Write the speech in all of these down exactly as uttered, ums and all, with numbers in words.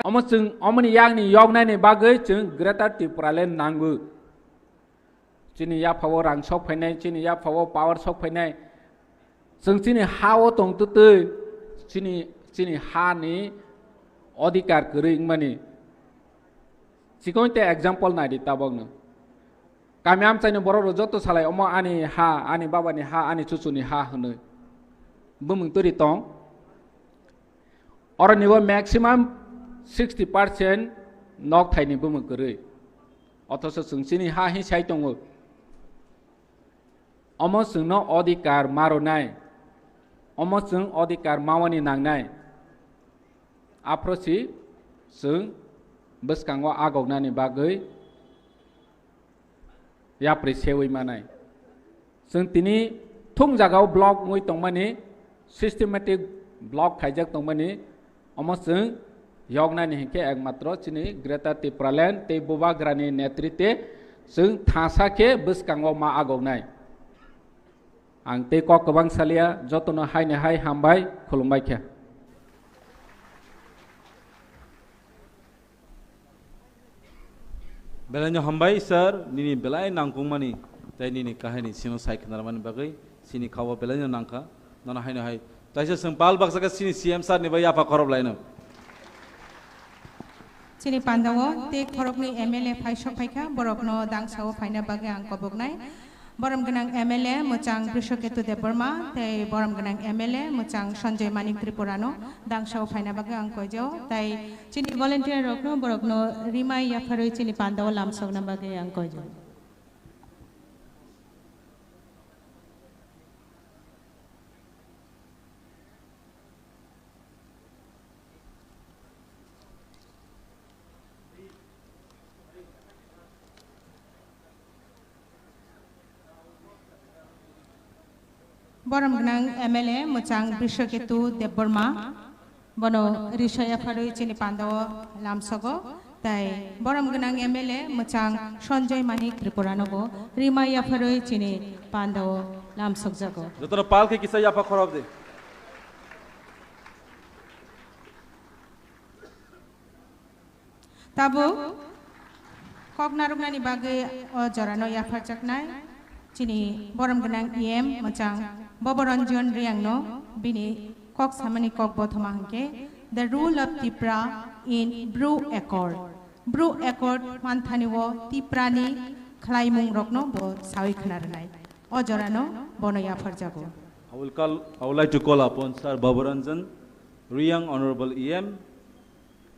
Omo chwng omoni yakni yoknaini bagwi chwng Greater Tipraland nango. Chini yaphao rang sok phainai, chini yaphao power sok phainai. Chwng chini ha-o tong twtwi chini, chini hani odhikar kwrwi wngmani. Chikon te example nai di tabokno. Kami amchaini borok rok joto salai omo ani ha, ani babani ha, ani chuchuni ha hwnwi bumung turi tong. Oro nibo maximum sixty percent nok thaini bumung kwrwi. Othoso chwng chini ha hi sai tongo. Omo chwngno odhikar ma rwnai. Omo chwng odhikar mawani nangnai. Aphrosi chwng bwskango agoknani bagwi yapri sewi manai. Chwng tini thung jagao block wngwi tongmani, systematic block khaijak tongmani, omo chwng yoknani hinkhe ekmatro chini Greater Tipraland tei Bubagrani netrite chwng thasa khe bwskango ma agoknai. Ang tei kok kwbang salia, jotono haini hai hambai, khulumbai khe. Belai no hambai, sir, nini belai nangkukmani tei nini kahini sino sai khnarmani bagwi chini khao belai no nangkha. Nono haino hai taisa chwng pal baksa khe chini C M sir ni bai yapha khorob laino. Chini pandao tei khoroknwi M L A phai sok phaikha, borokno dangsao phaina bagwi ang koboknai. Borom gwnang M L A mwchang Brishoketu Debbarma tei borom gwnang M L A mwchang Sanjoy Manik Tripurano dangsao phaina bagwi ang koijao, tai chini volunteer rokno, borokno rimai yapharwi chini pandao lamsokna bagwi ang koijao. Borom gwnang M L A mwchang Brishoketu Debbarma, bono risa yapharwi chini pandao lamsogo, tai borom gwnang M L A mwchang Sanjoy Manik Tripuranobo rima yapharwi chini pandao lamsokjago. Jotono pal khe kisa yapha khorok di. Tabuk kok narwknani bagwi o jorano yapharjaknai chini borom gwnang E M mwchang Boboranjan Riyangno bini kok samani kok bothoma hwnkhe The Role of Tipra in Bru Accord. Bru Accord manthani o Tiprani khlaimung rokno bo sawi khna rwnai. O jorano bono yapharjago. I will call, I would like to call upon Sir Boboranjan Riyang, Honorable E M,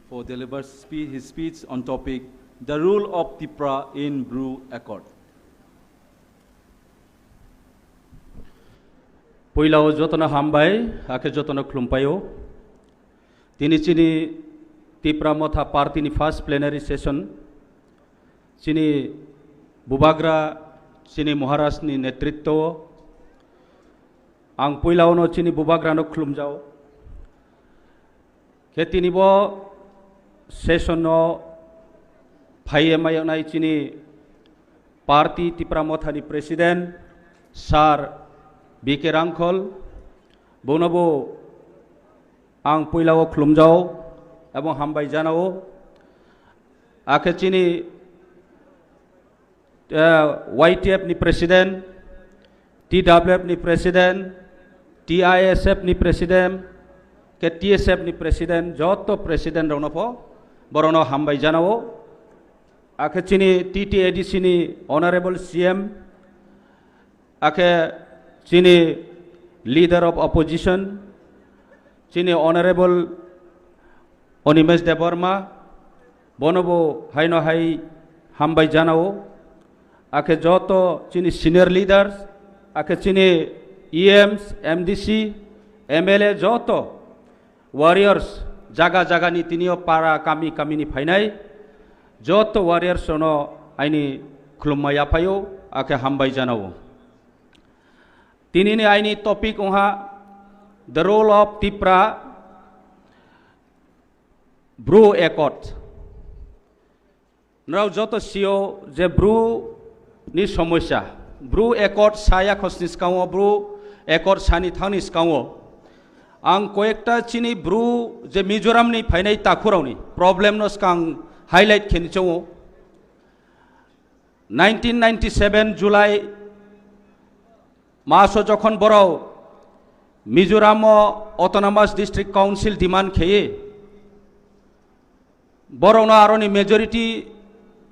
for deliver spe-, his speech on topic The Role of Tipra in Bru Accord. Puilao jotono hambai, hakhe jotono khulumpai o. Tini chini Tipra Motha Party ni first plenary session, chini Bubagra, chini Maharaj ni netritwo o ang puilao no chini Bubagra no khulumjao. Khe tini bo session no phaiye mayoknai chini party Tipra Motha ni president Sir B K Rangkhol, bono bo ang puilao khulumjao ebong hambai janao. Akhe chini eh, Y T F ni president, T W F ni president, T I S F ni president, khe T S F ni president, joto president rokno pho borokno hambai janao. Akhe chini T T A D C ni honorable C M, akhe chini leader of opposition, chini honorable Animesh Debbarma, bono bo haino hai hambai janao. Akhe joto chini senior leaders, akhe chini E Ms, M D C, M L A, joto warriors, jaga jaga ni tini o para kami kami ni phainai joto warriors no aini khulumma yaphaio, akhe hambai janao. Tini ni aini topic ongha The Role of Tipra Bru Accord. Norok joto sio je Bru ni somosya. Bru Accord saya khosni skango, Bru Accord sani thangni skango. Ang koyekta chini bru je Mizoram ni phainai takhurokni problem no skang highlight kheni chongo. Nineteen ninety-seven July maso jokhon borok Mizoram o Autonomous District Council demand kheye, borokno aroni majority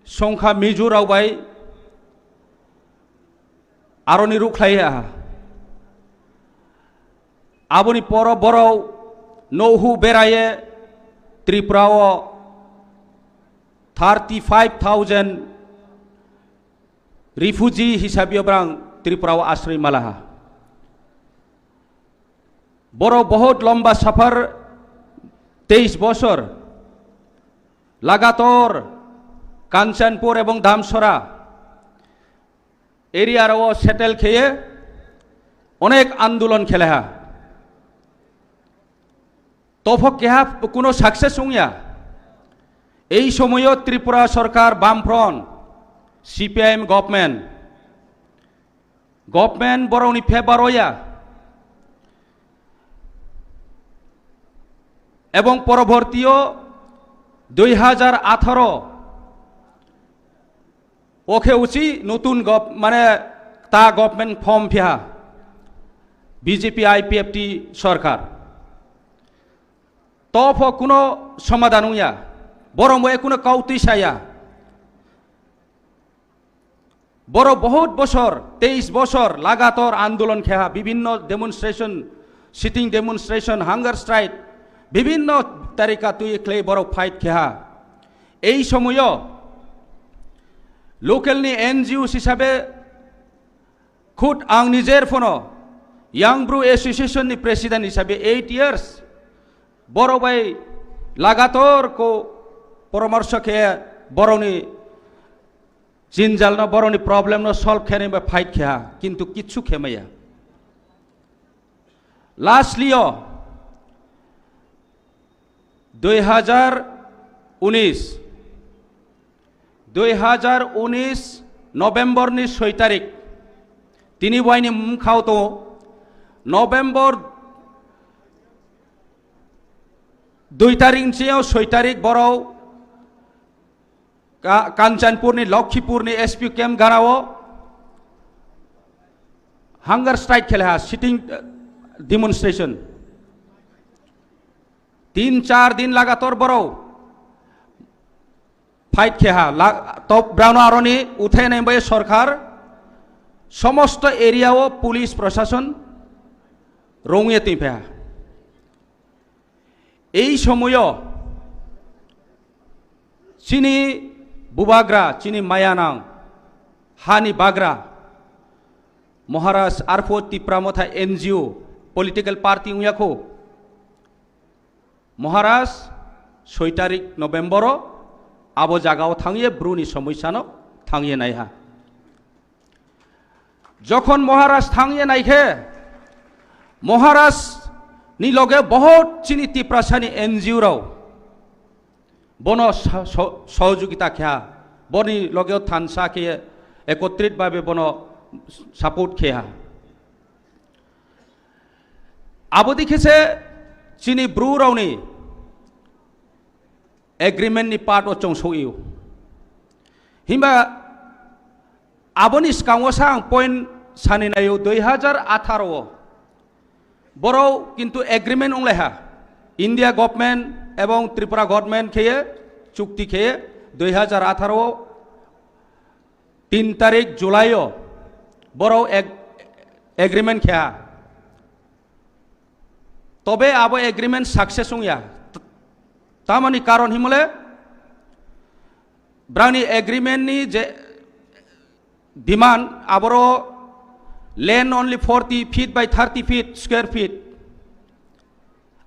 songkha Mizo rok bai aroni rukhlai ha. Aboni poro borok nouhu beraye Tripura o thirty five thousand refugee hisabe obrang Tripura o asroi malaha. Borok bohot lomba safar, teis bosor lagator Kanchanpur ebong Damsora area rao settle kheye onek andolon kheleha. Tophok keha kuno success wngya. Ei somoyo Tripura sorkar, Bamfront, C P I M government, government borokni favor oya. Ebong porobortio dui hajar atharo okhe uchi nutun gov-, mane ta government form phiha B J P I P F T sorkar. Tophok kuno somadan wngya. Borok bo kuno kautwi saya. Borok bohot bosor, teis bosor lagator andolon kheha, bibinno demonstration, sitting demonstration, hunger strike, bibinno tarika twi khlai borok fight kheha. Ei somoyo local ni N G O hisabe khud ang nijer phono Young Bru Association ni president hisabe eight years borok bai lagator ko poramorsho khe borokni jinjalno, borokni problemno solve khenai bai fight kheha, kintu kichu khemaya. Lastly o dui hajar unis, dui hajar unis November ni soi tarik, tini waini mkhao to November dui tarik ni soi tarik borok Ka-, Kanchanpur ni Lokhipur ni S P camp ganao hunger strike kheleha, sitting, eh, demonstration. Tin char din lagator borok fight kheha, la-, top brown aroni uthai nai bai sorkar somosto area o police prosason rongye twi pheha. Ei somoyo chini bubagra, chini mayanang, hani bagra, Maharaj arpho Tipra Motha N G O political party wngya kho. Maharaj soi tarik November o abo jagao thangye bruni somoisano thangye naiha. Jokhon Maharaj thangye naikhe, Maharaj ni loge bohot chini Tiprasani N G O rao bono sa-, so-, sohojogita kheha, boni loge thansa khe ekotrit babe bono support kheha. Abodi khe se chini bru raoni agreement ni part o chong sogio. Himba aboni skango sa ang point sani naio dui hajar atharo o. Borok kintu agreement onglaiha. India government ebong Tripura government kheye chukti kheye dui hajar atharo o tin tarik July o borok ag-, agreement kheha. Tobe abo agreement success wngya. T-, tamoni karon himole brani agreement ni je demand aboro land only forty feet by thirty feet square feet.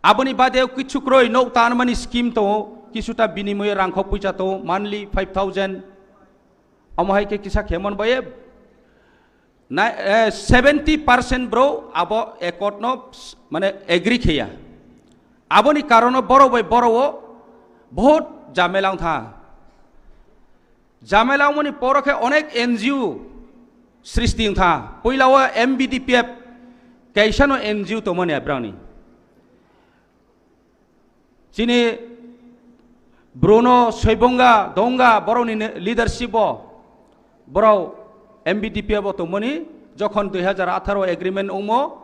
Aboni bade kichu kroi nok tanmani scheme tongo, kisuta binimoye rangkhok puisa tongo, monthly five thousand. Omo hai khe kisa khemon boye na, eh, seventy percent bro abo accord no s-, mane agree kheya. Aboni karono borok bai borok o bohot jamela wngtha. Jamela wngmani poro khe onek N G O srishti wngtha. Puila o M B D P F kaisa no N G O tongmani abrani. Chini Bruno Soibonga Donga borokni ne-, leadership o borok M B D P bo tongmani, jokhon dui hajar atharo agreement ongmo,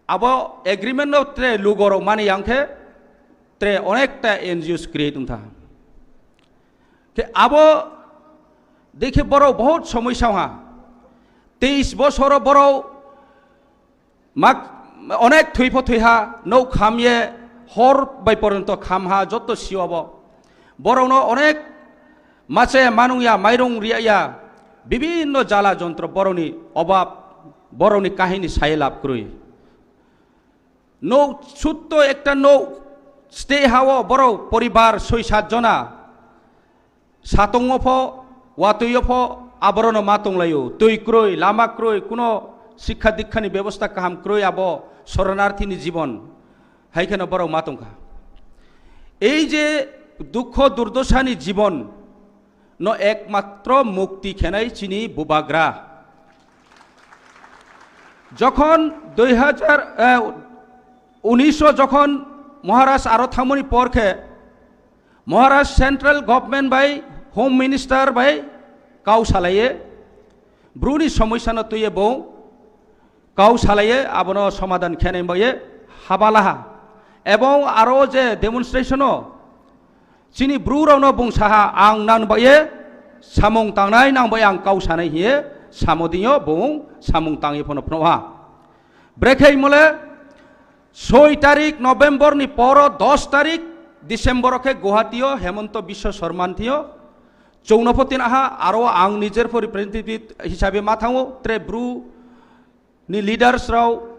abo agreement no tre lugorok mani yang khe tre onekta N G Os create wngkha. Khe abo dekhe borok bahut somoi saha, teis bosoro borok mak onek thwi pho thwi ha, nok kham ye hor bai poronto kham ha, jotto sio bo. Borokno onek mache manung ya, mairung riya ya, bibinno jala jontro borokni obab, borokni kahini saye lab kwrwi. Nok sutto ekta nok stay ha o borok poribar soi sat jona. Satongo pho, watwi o pho, aborokno ma tonglaio. Twi kwrwi, lama kwrwi, kuno sikha dikhani bebosta kaham kwrwi abo soronarthini jibon. Hai kheno borok ma tongkha. Ei je dukho durdosani jibon no ekmatro mukti khenai chini bubagra. Jokhon dui hajar, eh, unisho jokhon Maharaj aro thangmani por khe Maharaj central government bai, Home Minister bai kau salaye, Bruni somosya no twiye bo kau salaye, abono somadan khenai baye habalaha. Ebong aro je demonstration o chini Bru rokno bung saha, ang nang baye samung tangnai, nang bai ang kau sanai hiye samodinyo bung samung tangye phono phnoha. Brekhe mole soi tarik November ni poro dos tarik December o khe Guwahati o Hemanta Biswa Sarma ni thio chwngno pho tin aha, aro ang nijer pho representative hisabe ma thango, tre Bru ni leaders rao,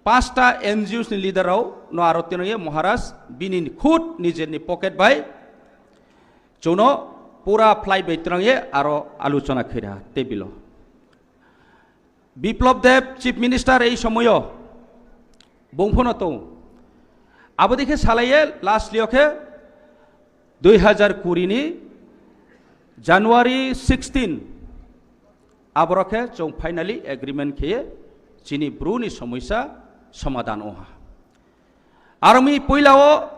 pasta N G Os ni leader rao no aro tinoye Maharaj bini khud nijer ni pocket bai chwngno pura flight bai twrangye aro aluchona khaira table o. Biplab Deb Chief Minister ei somoyo bung phono tong. Abo dikhe salaye last liyo khe dui hajar kuri ni January sixteen aboro khe chwng finally agreement kheye chini Bru ni somosya somadan oha. Aroni puila o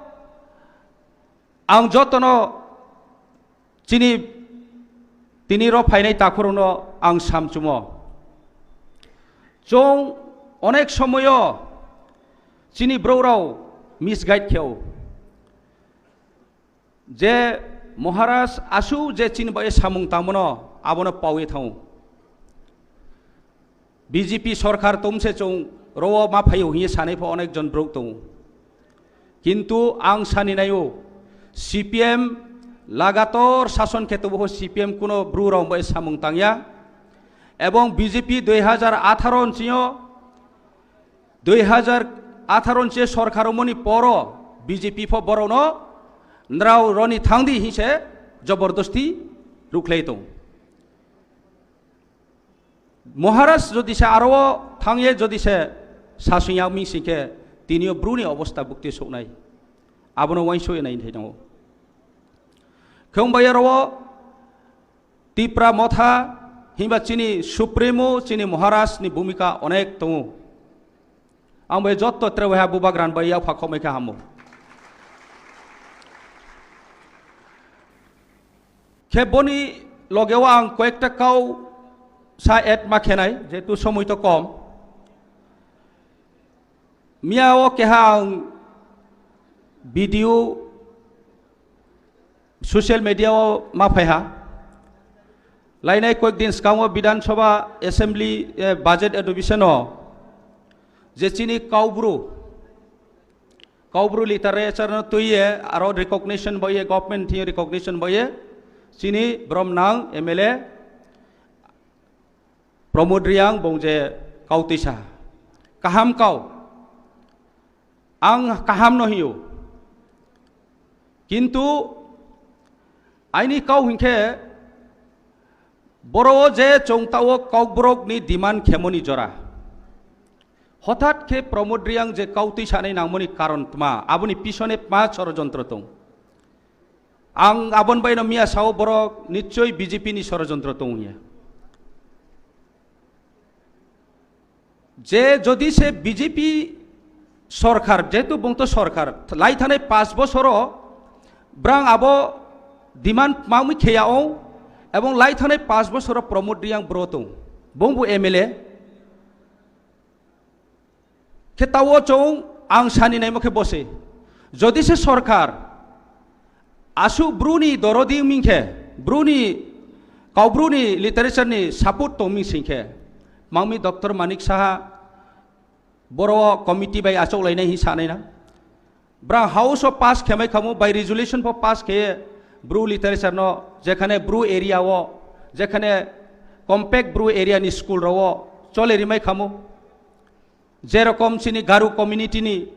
ang jotono chini tini ro phainai takhurokno ang samchumo. Chwng onek somoyo chini broukrok misguide kheo. Je Maharaj asu je chini bai samung tangmano abono pawi thango. B J P sorkar tomse chwng rowo ma phaio hiye sanai pho onek jon brouh tongo. Kintu ang sani naio, C P M lagator sason khe tobo C P M kuno bru rok bai samung tangya. Ebong B J P dui hajar atharo nchio, dui hajar atharo nche sorkar moni poro B J P pho borokno nrao roni thangdi hinse jobordosti rukhlai tong. Maharaj jodi se aro thangye jodi se sasung ya ming singkhe tinio bruni obosta bukti soknai. Abono wainso enai thai tongo. Khong bai aro Tipra Motha himba chini Supremo, chini Maharaj ni bhumika onek tongo. Ang bai jotto tre waiha bubagra bai yak pha khomai kha hamo. Khe boni logeo ang koyekta kau sa add ma khenai, jehetu somoi to kom. Miya o keha ang video social media o ma phaiha. Lainai koyek din swkango Bidhan Sabha Assembly, eh, budget adoption o je chini kaubru, kaubru literature no twiye aro recognition boye, government thing recognition boye, chini brom nang M L A Pramod Reang bong je kau tisa. Kaham kau. Ang kaham no hiyo. Kintu aini kau hinkhe boro je chongtao kokborok ni demand khemoni jora. Hothat khe Pramod Reang je kau twi sanai nangmoni karon tma, aboni pisone tma chorojontro tong. Ang abon baino miya sao borok nichoi B J P ni sorojontro tong ya. Je jodi se B J P Sorkar, jehetu bung to sorkar, lai thanai paanch bosoro brang abo demand mangmi kheya o, ebong lai thanai paanch bosoro Pramod Reang bro tong, bung bo M L A. Khe tao chong ang sani naimo khe bose. Jodi se sorkar asuk bruni dorodi ming khe, bruni, kau bruni literature ni support tong ming sing khe, mangmi Doctor Manik Saha boro committee bai achok lainai hi sanai na. Brang house o pass khemai khamu, by resolution pho pass khe bru literature no, jekhane bru area o, jekhane compact bru area ni school rao chole rimai khamu. Jerokom chini Garu community ni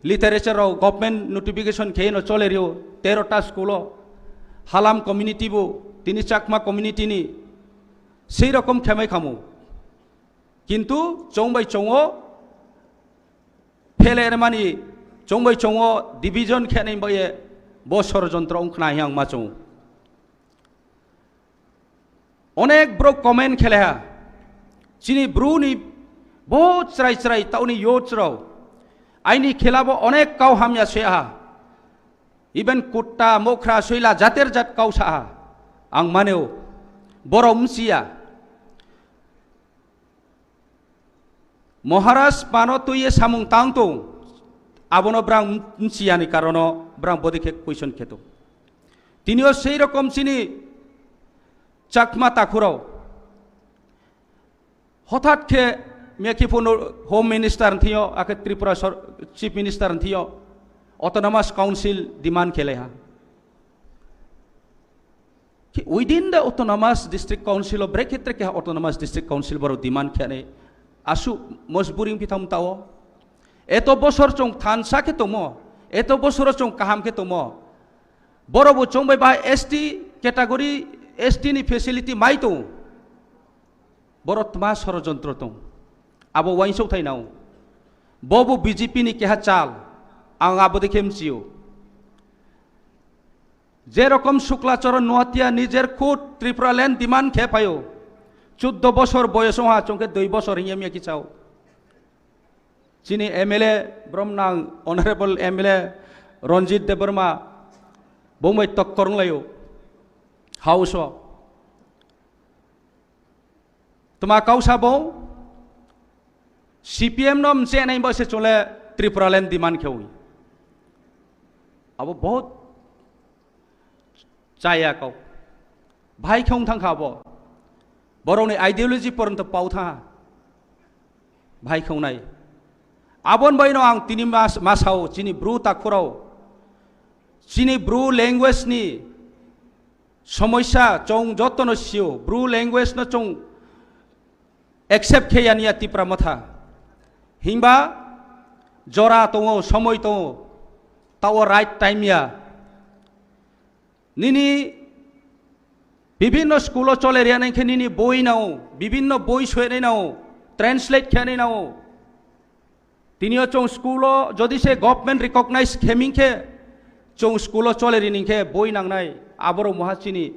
literature rao government notification khe no chole rio, tero ta school o, Halam community bo, tini Chakma community ni, sei rokom khemai khamu. Kintu chong bai chongo phele mani, chong bai chongo division khenai bai bo sorojontro wng khna hi ang ma chongo. Onek bro comment khele ha. Chini bru ni bo chrai chrai tauni yo chro. Aini khela bo onek kau hamya se ha. Even kutta, mokra, soila, jater jat kau sa ha. Ang maneo. Boro msiya. Maharaj pano tuye samung tang tong, abono brang mchiyani karono brang bodi khe question kheto. Tinio sei rokom chini Chakma takhurao. Hothat khe mekhi phunu Home Minister thio, akhe Tripura sor-, Chief Minister thio, Autonomous Council demand khelai ha. Ki within the autonomous district council o brekhe trekhe autonomous district council boro demand khani asu mojburi wngpi thang tao. Eto bosor chong thansa khe tomo, eto bosoro chong kaham khe tomo. Boro bo chong bai ba S T category, S T ni facility mai tong. Boro tma sorojontro tong. Abo waisok thai nao. Bobo B J P ni keha chal. Ang abo dekhe mchio. Jerokom Shukla Charan Noatia nijer khud Tripura land demand khe phaio. Chuddo bosor boyos wngha chongkhe dui bosor hinya miya kichao. Chini M L A brom nang Honorable M L A Ranjit Debbarma bongbai tokkor wnglaio. House o. Tma kausa bo C P M no mchenai bo se chole Tripura land demand khewi. Abo bahut chaya kau. Bhai khong thang kha bo. Borok ni ideology poronto pau tha. Bhai khong nai. Abon bai no ang tini mas-, masao chini bru takhurao. Chini bru language ni somosya chong joto no sio. Bru language no chong accept khe ya niya Tipra Motha. Himba jora tongo, somoi tongo, tao right time ya. Nini bibinno school o chole riya nai khe nini boi nao, bibinno boi soe nai nao, translate khe nai nao. Tinio chong school o jodi se government recognize kheming khe, chong school o chole rining khe boi nangnai, aboro moha chini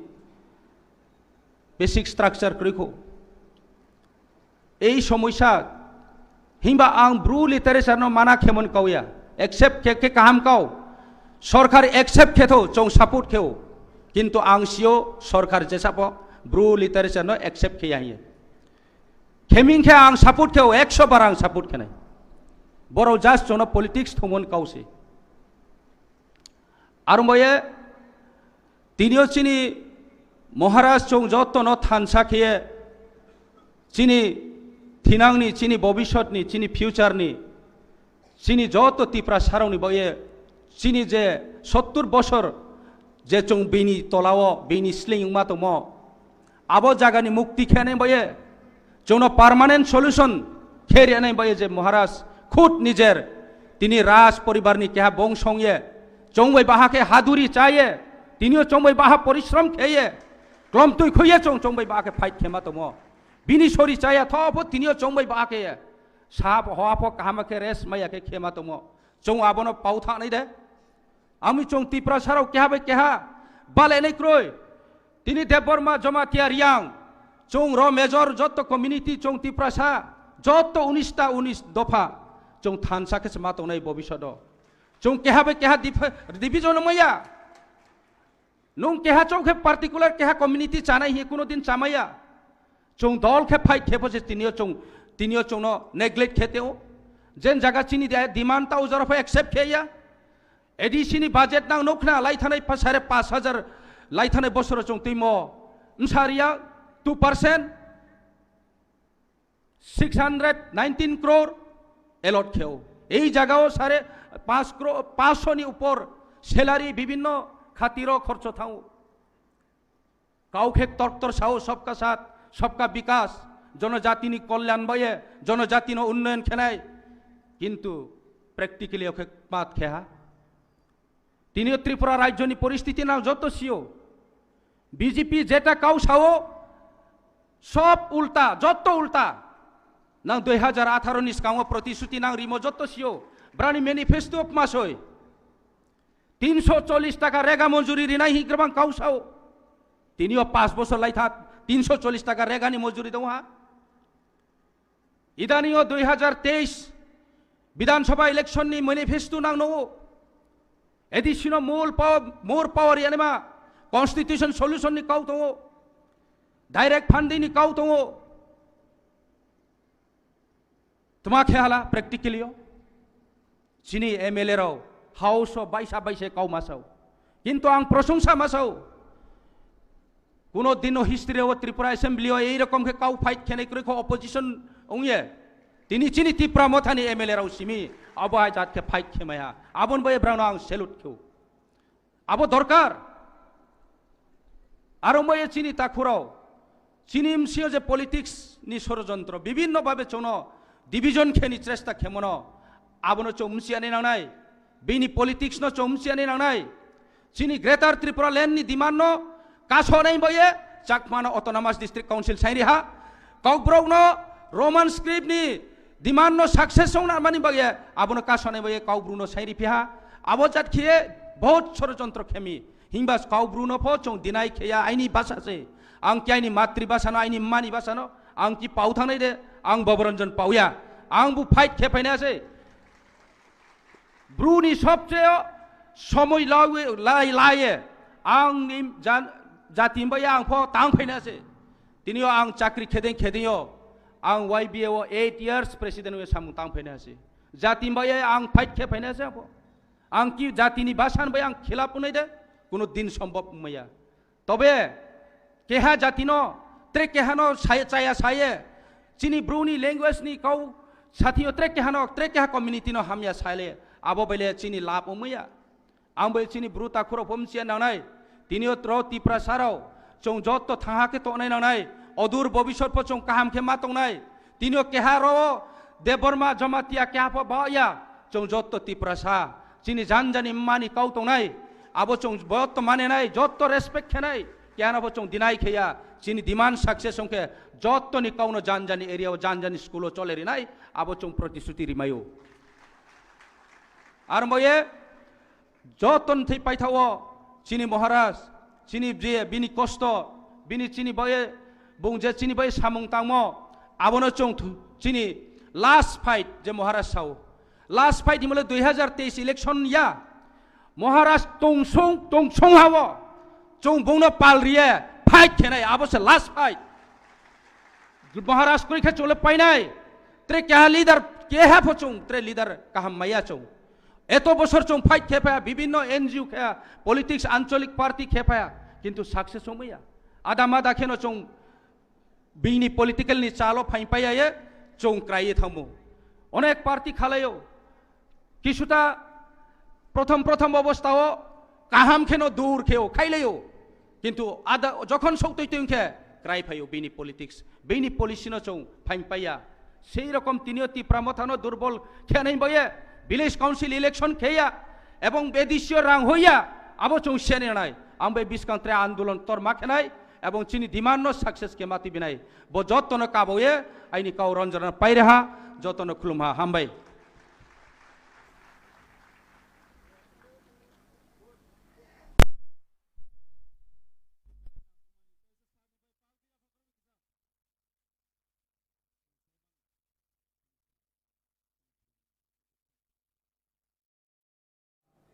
basic structure kwrwi kho. Ei somosya himba ang bru literature no mana khemon kauya, accept khe khe kaham kau, sorkar accept khe tho chong support kheo, kintu ang sio sorkar jesapo bru literature no accept khe ya hiye. Kheming khe ang support kheo, ekso bar ang support khenai. Borok just chono politics thumon kause. Arumbaye tinio chini Maharaj chong joto no thansa khiye chini thinangni, chini bobisotni, chini future ni, chini joto Tipra sarokni baye chini je sottur bosor je chong bini tolao bini sling wngma tongmo. Abo jagani mukti khenai baye, chwngno permanent solution khe rwnai baye je Maharaj khud nijer tini Raj poribarni keha bong songye, chongbai baha khe haduri chaye, tinio chongbai baha porishrom kheye, klomtwi khuye chong chongbai baha khe fight khema tomo. Bini sori chaya thobo tinio chongbai baha khe sap hoa pho kahama khe rest maya khe khema tomo. Chong abono pau thanai de. Ami chong Tiprasa rok keha bai keha bale nai kroi. Tini Debbarma, Jamatia, Riang, chong ro major joto community chong Tiprasa, joto unis ta unis dopha, Chwng thansa khe se ma tongnai bobishodo. Chwng keha bai keha dif-, division wngmaya. Nwng keha chwng khe particular keha community chanai hi kuno din chamaya. Chwng dol khe fight khe bo se tinio chwng, tinio chwngno neglect khe teo. Jen jaga chini de-, demand ta ujaro pha accept khe ya. A D C ni budget nang nukna lai thanai pa sare pash hajar lai thanai bosoro chwng timo. Msariya two percent. Six hundred nineteen crore allot kheo. Ei jagao sare panch crore, panchsho ni upor salary bibhinno khatiro khorcho thango. Kau khe torktor sao, sabka saath, sabka bikas, jonojatini kolyan baye, jonojatino unnoyon khenai. Kintu practically okhe mat kheha. Tini Tripura rajyoni poristiti nang joto sio. B J P jeta kau sao, sob ulta, joto ulta. Nang dui hajar atharo ni skango protishuti nang rimo joto sio. Brani manifesto masoi. Tinsho chollish taka rega monjuri rinai hi grabang kau sao. Tinio pas bosor lai tha, tinsho chollish taka rega ni monjuri dong ha. Idani o dui hajar teis Bidhan Sabha election ni manifesto nang no. A D C no more power, more power yanima constitution solution ni kau tongo. Direct funding ni kau tongo. Tuma khe hala practically o. Chini M L A rao house o baisa baisa kau masao. Kintu ang prosongsa masao. Kuno dino history o Tripura Assembly o ei rokom khe kau fight khenai kwrwi kho opposition ongye. Tini chini Tipra Mothani M L A rao simi abo hai jat khe fight khemaiha. Abon bai brano ang salute kheo. Abo dorkar. Aro moye chini takhurao, chini msio je politics ni sorojontro, bibhinno babe chwngno division kheni chesta khemono, abono chwng msiani nangnai, bini politics no chwng msiani nangnai. Chini Greater Tripura Land ni demand no kasonai boye Chakmano Autonomous District Council sairi ha, Kokborok no Roman script ni demand no success ongna mani bagwi abono kasonai bagwi Kaubru no sairi piha. Abo jat khiye bahut sorojontro khemi. Himba Kaubru no pho chwng deny kheya aini basa se. Ang ki aini matri basa no, aini mani basa no, ang ki pau thangnai de, ang Boboranjan pauya. Ang bu fight khe phaina se. Bru ni sobcheo somoi lawi-, lai, laye. Ang ni jan-, jati bai ang pho tang phaina se. Tinio ang chakri khedeng khedeng yo, ang Y B A o eight years president we samung tang phaina se. Jati bai ang fight khe phaina se abo. Ang ki jati ni basan bai ang khilap unai de, kuno din sombhob maya. Tobe keha jati no, tre keha no sai-, chaya saye, chini Bru ni language ni kau sati o tre keha no, tre keha community no hamya saile, abo bele chini lab umaya. Ang bai chini Bru takhurok pho mchia nangnai. Tinio tro Tiprasa rao chwng jotto thangha khe tongnai nangnai. Odur bobisot pho chwng kaham khe ma tongnai. Tinio keha ro Debbarma Jamatia keha pho ba ya. Chwng jotto Tiprasa. Chini janjani mani kau tongnai. Abo chwng jotto manenai, jotto respect khenai. Keha no pho chwng deny kheya. Chini demand success ongkhe jotto ni kau no janjani area o, janjani school o chole rinai. Abo chwng protishuti rimaio. Ar moye Joto ni thwi paithao chini Maharaj, chini je bini kosto, bini chini bai, bung je chini bai samung tangmo, abono chwng thu-, chini last fight je Maharaj sao. Last fight himle dui hajar teis election ya. Maharaj tongsong, tongsong hao. Chwng bungno pal riye fight khenai, abo se last fight. Maharaj kwrwi khe chwngno painai. Tre keha leader, keha pho chwng, tre leader kaham maya chwng. Eto bosor chwng fight khe phaya, bibinno N G O khe, politics, ancholik party khe phaya, kintu success wngmaya. Ada mada kheno chwng bini political ni chalo phain paya ye, chwng krai ye thangmo. Onek party khalaio. Kisuta prothom prothom obostha o kaham kheno dur kheo, khailaio. Kintu ada jokhon sok twi twi khe krai phaio bini politics, bini policy no chwng phain paya. Sei rokom tinio Tipra Motha no durbol khenai boye village council election kheya ebong bedisio rang hoya abo chwng sene nai. Ang bai biskang tre andolon torma khenai ebong chini demand no success khe mati binai. Bo jotono kaboye aini kau ronjorna pairaha, jotono khulumha, hambai.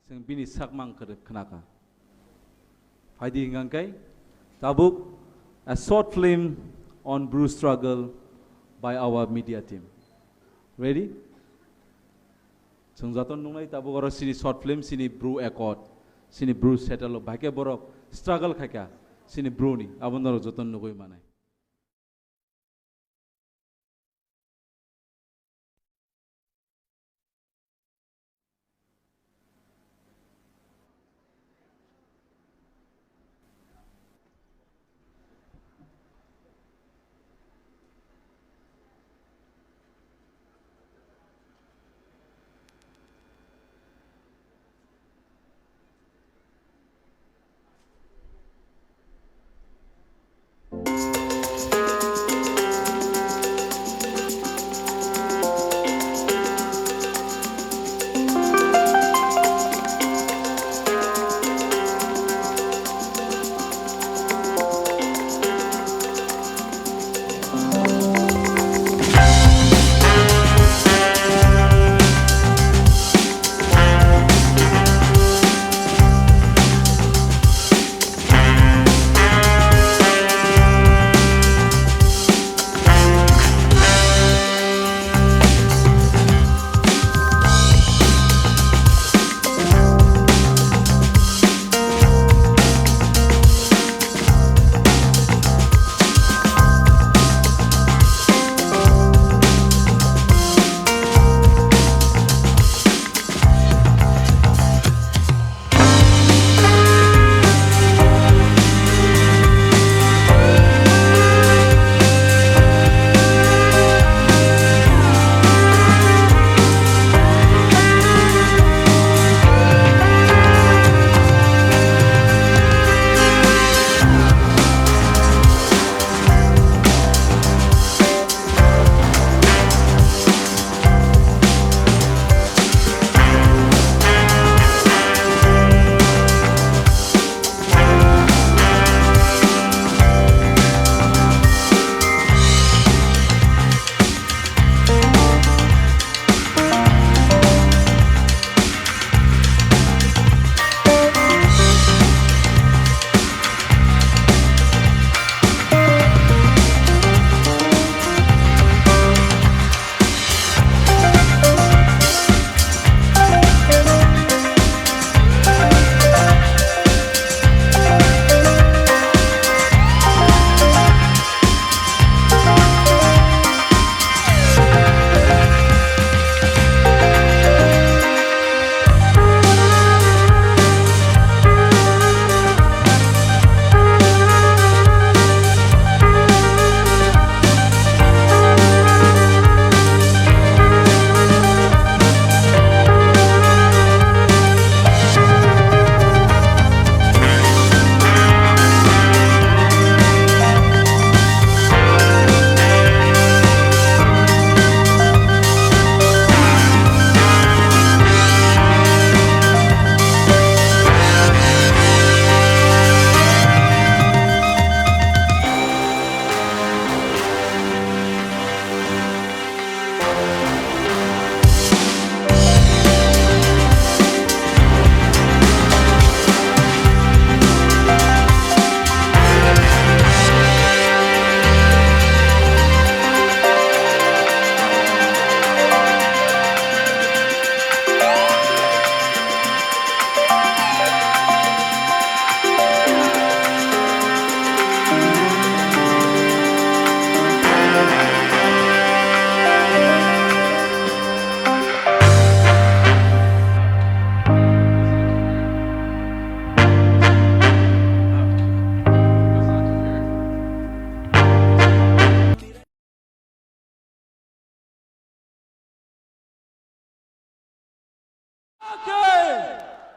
Chwng bini sakmang khwrwk khnakha. Phaidi hwnkha khe tabuk a short film on Bru struggle by our media team. Ready? Chwng joto nuknai tabuk oro chini short film, chini Bru accord, chini Bru settle o bahai khe borok struggle khaikha chini Bru ni, abo norok joto nugui manai.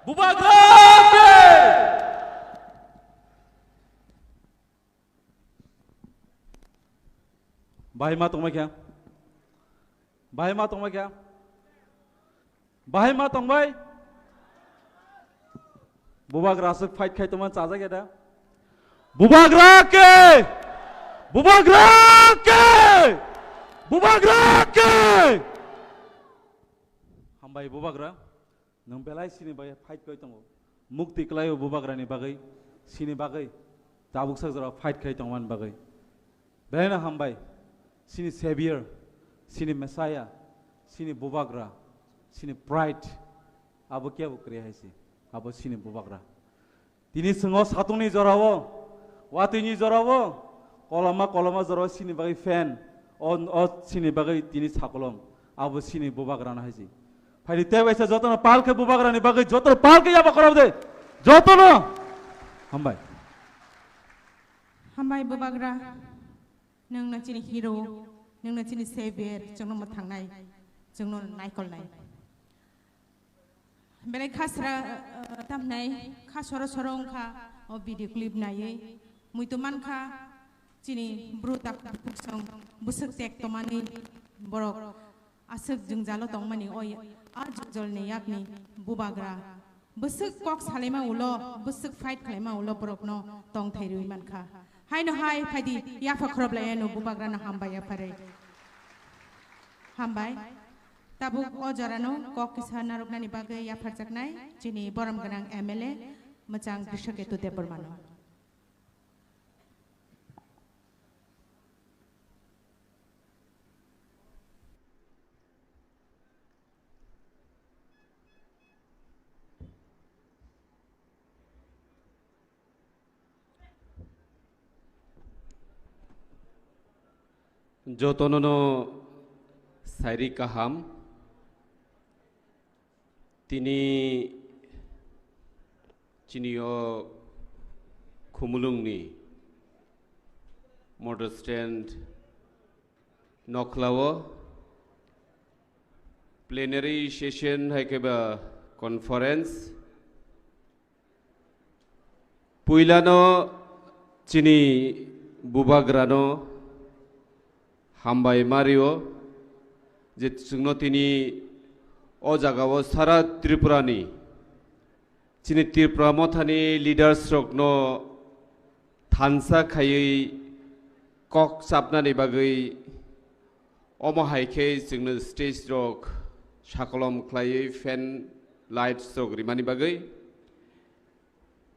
Bubagra ke! Bahai ma tongbai kha? Bahai ma tongbai kha? Bahai ma tongbai? Bubagra aswk fight khai tongmani chajak ya da? Bubagra ke! Bubagra ke! Bubagra ke! Hambai Bubagra. Nwng belai chini bagwi fight khlai tongo. Mukti khlaio bubagrani bagwi, chini bagwi tabuk sak jora fight khlai tongmani bagwi. Belaino hambai, chini Savior, chini Messiah, chini bubagra, chini pride, abo kebo kwrwi hai se, abo chini bubagra. Tini chwng o satungni jorao, watwini jorao, koloma koloma jorao chini bagwi fan, o, o chini bagwi tini sakolom, abo chini bubagrano hai se. Phaidi tei waisa jotono pal khe bubagrani bagwi, jotono pal khe yaba khorok de, jotono. Hambai. Hambai bubagra, nwng no chini hero, nwng no chini savior, chwngno mwthangnai, chwngno naikolnai. Belai khasra, uh, tamnai, kha soro soro wngkha o video clip naiwi. Muitu mankha chini bru tak song bwswk tek tomani borok aswk jwngjalo tongmani o ya-, a jwngjal ni yakni bubagra. Bwswk kok salaima ulo, bwswk fight khlaima ulo borokno tongthai rwi mankha. Haino hai phaidi yapha khoroplai ano bubagrano hambai yapharwi. Hambai. Tabuk o jorano kok kisa narwknani bagwi yapharjaknai chini borom gwnang M L A mwchang Krishaketu Debbarmano. Jotono no sairi kaham. Tini chini o Khumulwng ni motor stand nokla o plenary session hai khe ba conference. Puilano chini bubagrano hambai mario je chwngno tini o jagao sara Tripurani chini Tripura mothani leaders rokno thansa khaiwi kok chapnani bagwi omo hai khe chwngno stage rok sakolom khlaiwi fan lights rok rimani bagwi.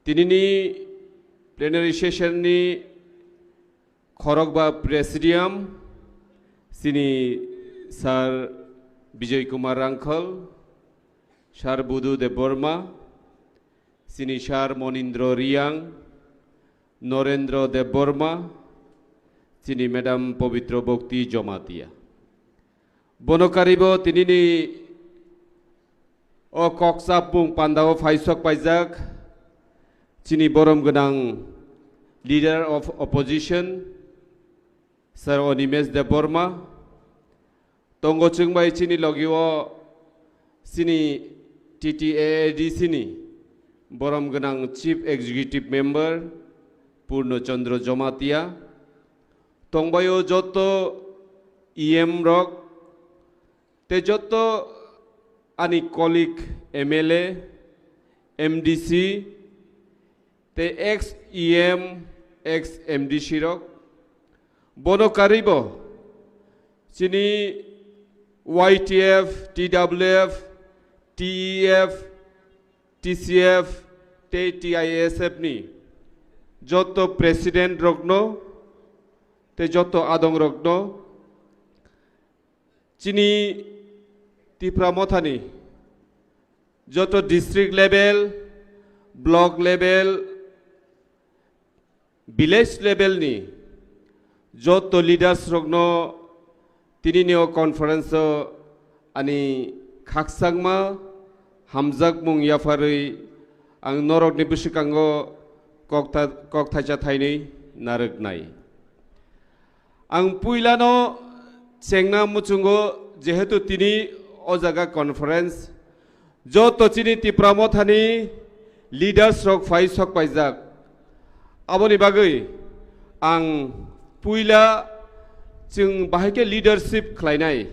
Tinini plenary session ni khorokba presidium chini Sir Bijoy Kumar Rangkhal, Sir Budu Debbarma, chini Sir Monindra Reang, Norendra Debbarma, chini Madam Pabitra Bhakti Jamatia. Bono karibo tinini o kok chapmung pandao phaisok paijak chini borom gwnang Leader of Opposition, Sir Animesh Debbarma, tongo chwngbai chini logio chini T T A A D C ni borom gwnang Chief Executive Member Purno Chandra Jamatia, tongbaio joto E M rok, tei joto ani colleague M L A, M D C, tei ex E M, ex M D C rok, bono karibo chini Y T F, T W F, T E F, T C F tei T I S F ni joto president rokno tei joto adong rokno chini Tipra Mothani joto district level, block level, village level ni joto leaders rokno tinini o conference o ani khakchangma hamjakmung yapharwi ang norokni bwswkango koktha-, kokthaisa thainwi narwknai. Ang puilano chengna muchungo, jehetu tini o jaga conference, joto chini Tipra Mothani leaders rok phai sok paijak. Aboni bagwi ang puila chwng bahai khe leadership khlainai.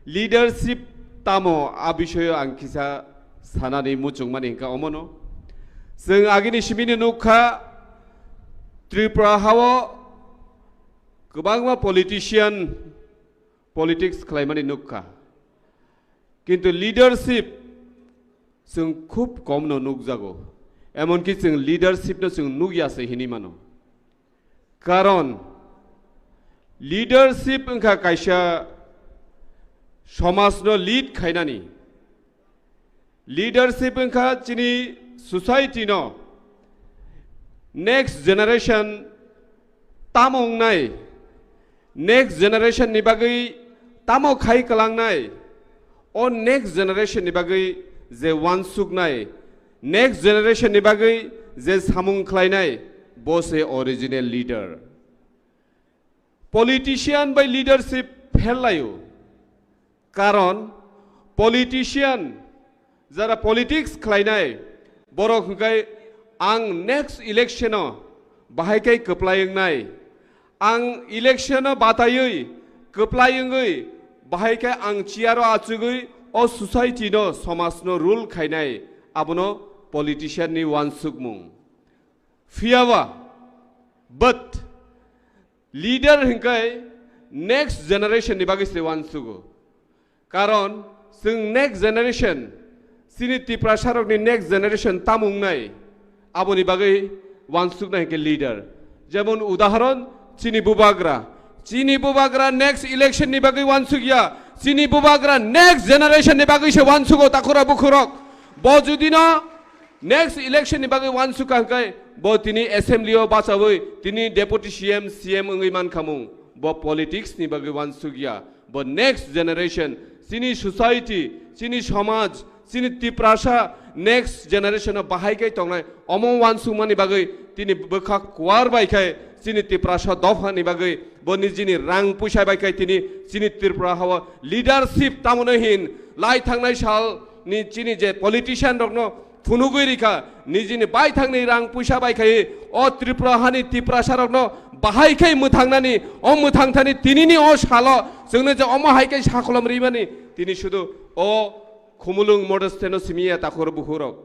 Leadership tamo a bisoyo ang kisa sanani muchungmani hwnkha omono. Chwng agini simino nukha Tripura hao kwbangma politician politics khlaimani nukha. Kintu leadership Chwng khub komno nukjago, emonki chwng leadership no chwng nukya se hinwi mano. Karon leadership wngkha kaisa somajno lead khainani. Leadership wngkha chini society no next generation tamo wngnai, next generation ni bagwi tamo khai kwlangnai, o next generation ni bagwi je wansuknai, next generation ni bagwi je samung khlainai, bo se original leader. Politician bai leadership phel laio. Karon politician, jara politics khlainai, borok hwnkhe ang next election o bahai khe kwplai wngnai, ang election o bataiwi kwplai wngwi bahai khe ang chair o achugwi o society no, somaj no rule khainai, abono politician ni wansukmung. Phiyaba, but leader hwnkhe next generation ni bagwi se wansugo. Karon chwng next generation, chini Tiprasarokni next generation tamo wngnai, aboni bagwi wansuknai hwnkhe leader. Jemon udahoron, chini bubagra. Chini bubagra next election ni bagwi wansukya. Chini bubagra next generation ni bagwi se wansugo, takhura bukhurok. Bo judino next election ni bagwi wansukha hwnkhe bo tini assembly o bachawi tini deputy C M, C M wngwi mankhamung. Bo politics ni bagwi wansukya. Bo next generation, chini society, chini somaj, chini Tiprasa next generation o bahai khe tongnai, omo wansukmani bagwi tini bwkha kuar bai khe chini Tiprasa dopha ni bagwi bo nijini rang puisa bai khe tini chini Tripura hao leadership tamoni hin lai thangnai sal ni chini je politician rokno phunugwi rikha, nijini baithangni rang puisa bai khai o Tripura hani Tiprasa rokno bahai khai mwthangnani, o mwthangthani tinini o salo chwngno je omo hai khai sakolom rimani, tini sudu o Khumulwng Model Stand no simiya takhur bukhurok.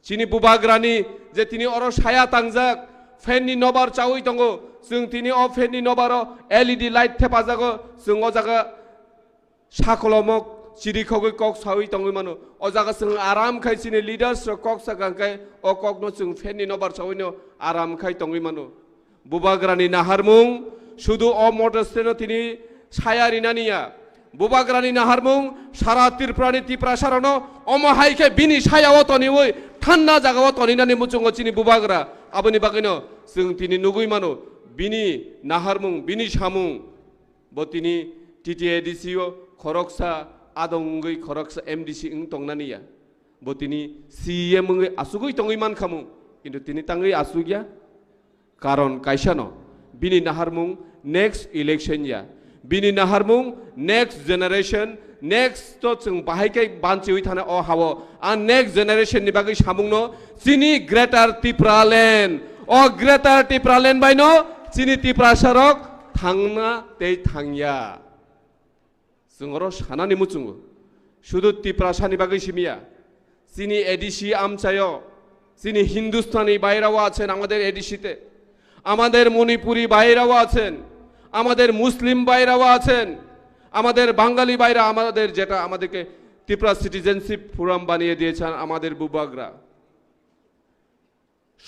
Chini bubagrani je tini oro saya tangjak, fan ni nobar chawi tongo, chwng tini o fan ni nobaro L E D light thepajago, chwng o jaga sakolomok chirikhogwi kok sawi tongwi mano. O jaga chwng aram khai chini leaders rok kok sakha khai o kokno chwng fan ni nobar chawino aram khai tongwi mano. Bubagrani naharmung sudu o Model Stand no tini saya rinani ya. Bubagrani naharmung sara Tripurani Tiprasa rokno omo hai khe bini saya o toniwi thanda jaga o toninani muchungo chini bubagra. Aboni bagwino chwng tini nugwi mano bini naharmung, bini samung. Bo tini T T A D C o khoroksa adong wngwi khoroksa M D C wng tongnani ya. Bo tini C E M wngwi asugwi tongwi mankhamu, kintu tini tangwi asugya. Karon kaisa no, bini naharmung next election ya. Bini naharmung next generation, next to chwng bahai khe banchiwi thana o hao. A next generation ni bagwi samung no chini Greater Tipraland. O Greater Tipraland bai no chini Tiprasa rok thangna tei thangya. Chwng oro sanani muchungo. Sudu Tiprasani bagwi simiya. Chini A D C amchaio, chini Hindustani বাইরেও আছেন আমাদের A D C তে, আমাদের মণিপুরি বাইরেও আছেন, আমাদের মুসলিম বাইরেও আছেন, আমাদের বাঙালি বাইরে, আমাদের যেটা আমাদেরকে ত্রিপুরা সিটিজেনশিপ ফোরাম বানিয়ে দিয়েছেন আমাদের বুবাগরা।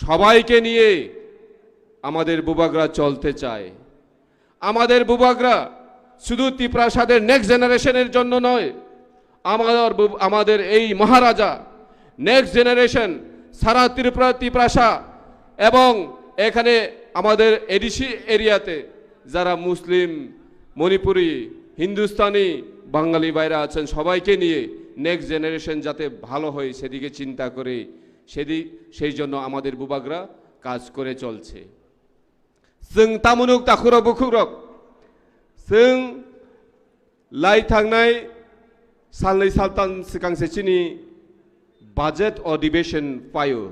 সবাইকে নিয়ে আমাদের বুবাগরা চলতে চায়। আমাদের বুবাগরা শুধু তিপ্রাসাদের নেক্সট জেনারেশনের জন্য নয়, আমাদের বুব-, আমাদের এই মহারাজা নেক্সট জেনারেশন সারা ত্রিপুরা, তিপ্রাসা এবং এখানে আমাদের এডিসি এরিয়াতে যারা মুসলিম, মণিপুরি, হিন্দুস্তানি, বাঙালি ভাইরা আছেন, সবাইকে নিয়ে নেক্সট জেনারেশন যাতে ভালো হয় সেদিকে চিন্তা করে সেদি-, সেই জন্য আমাদের বুবাগরা কাজ করে চলছে। Chwng tamunuk takhurok bukhukrok, chwng lai thangnai salnwi saltan swkang se chini budget adhibeshon paio.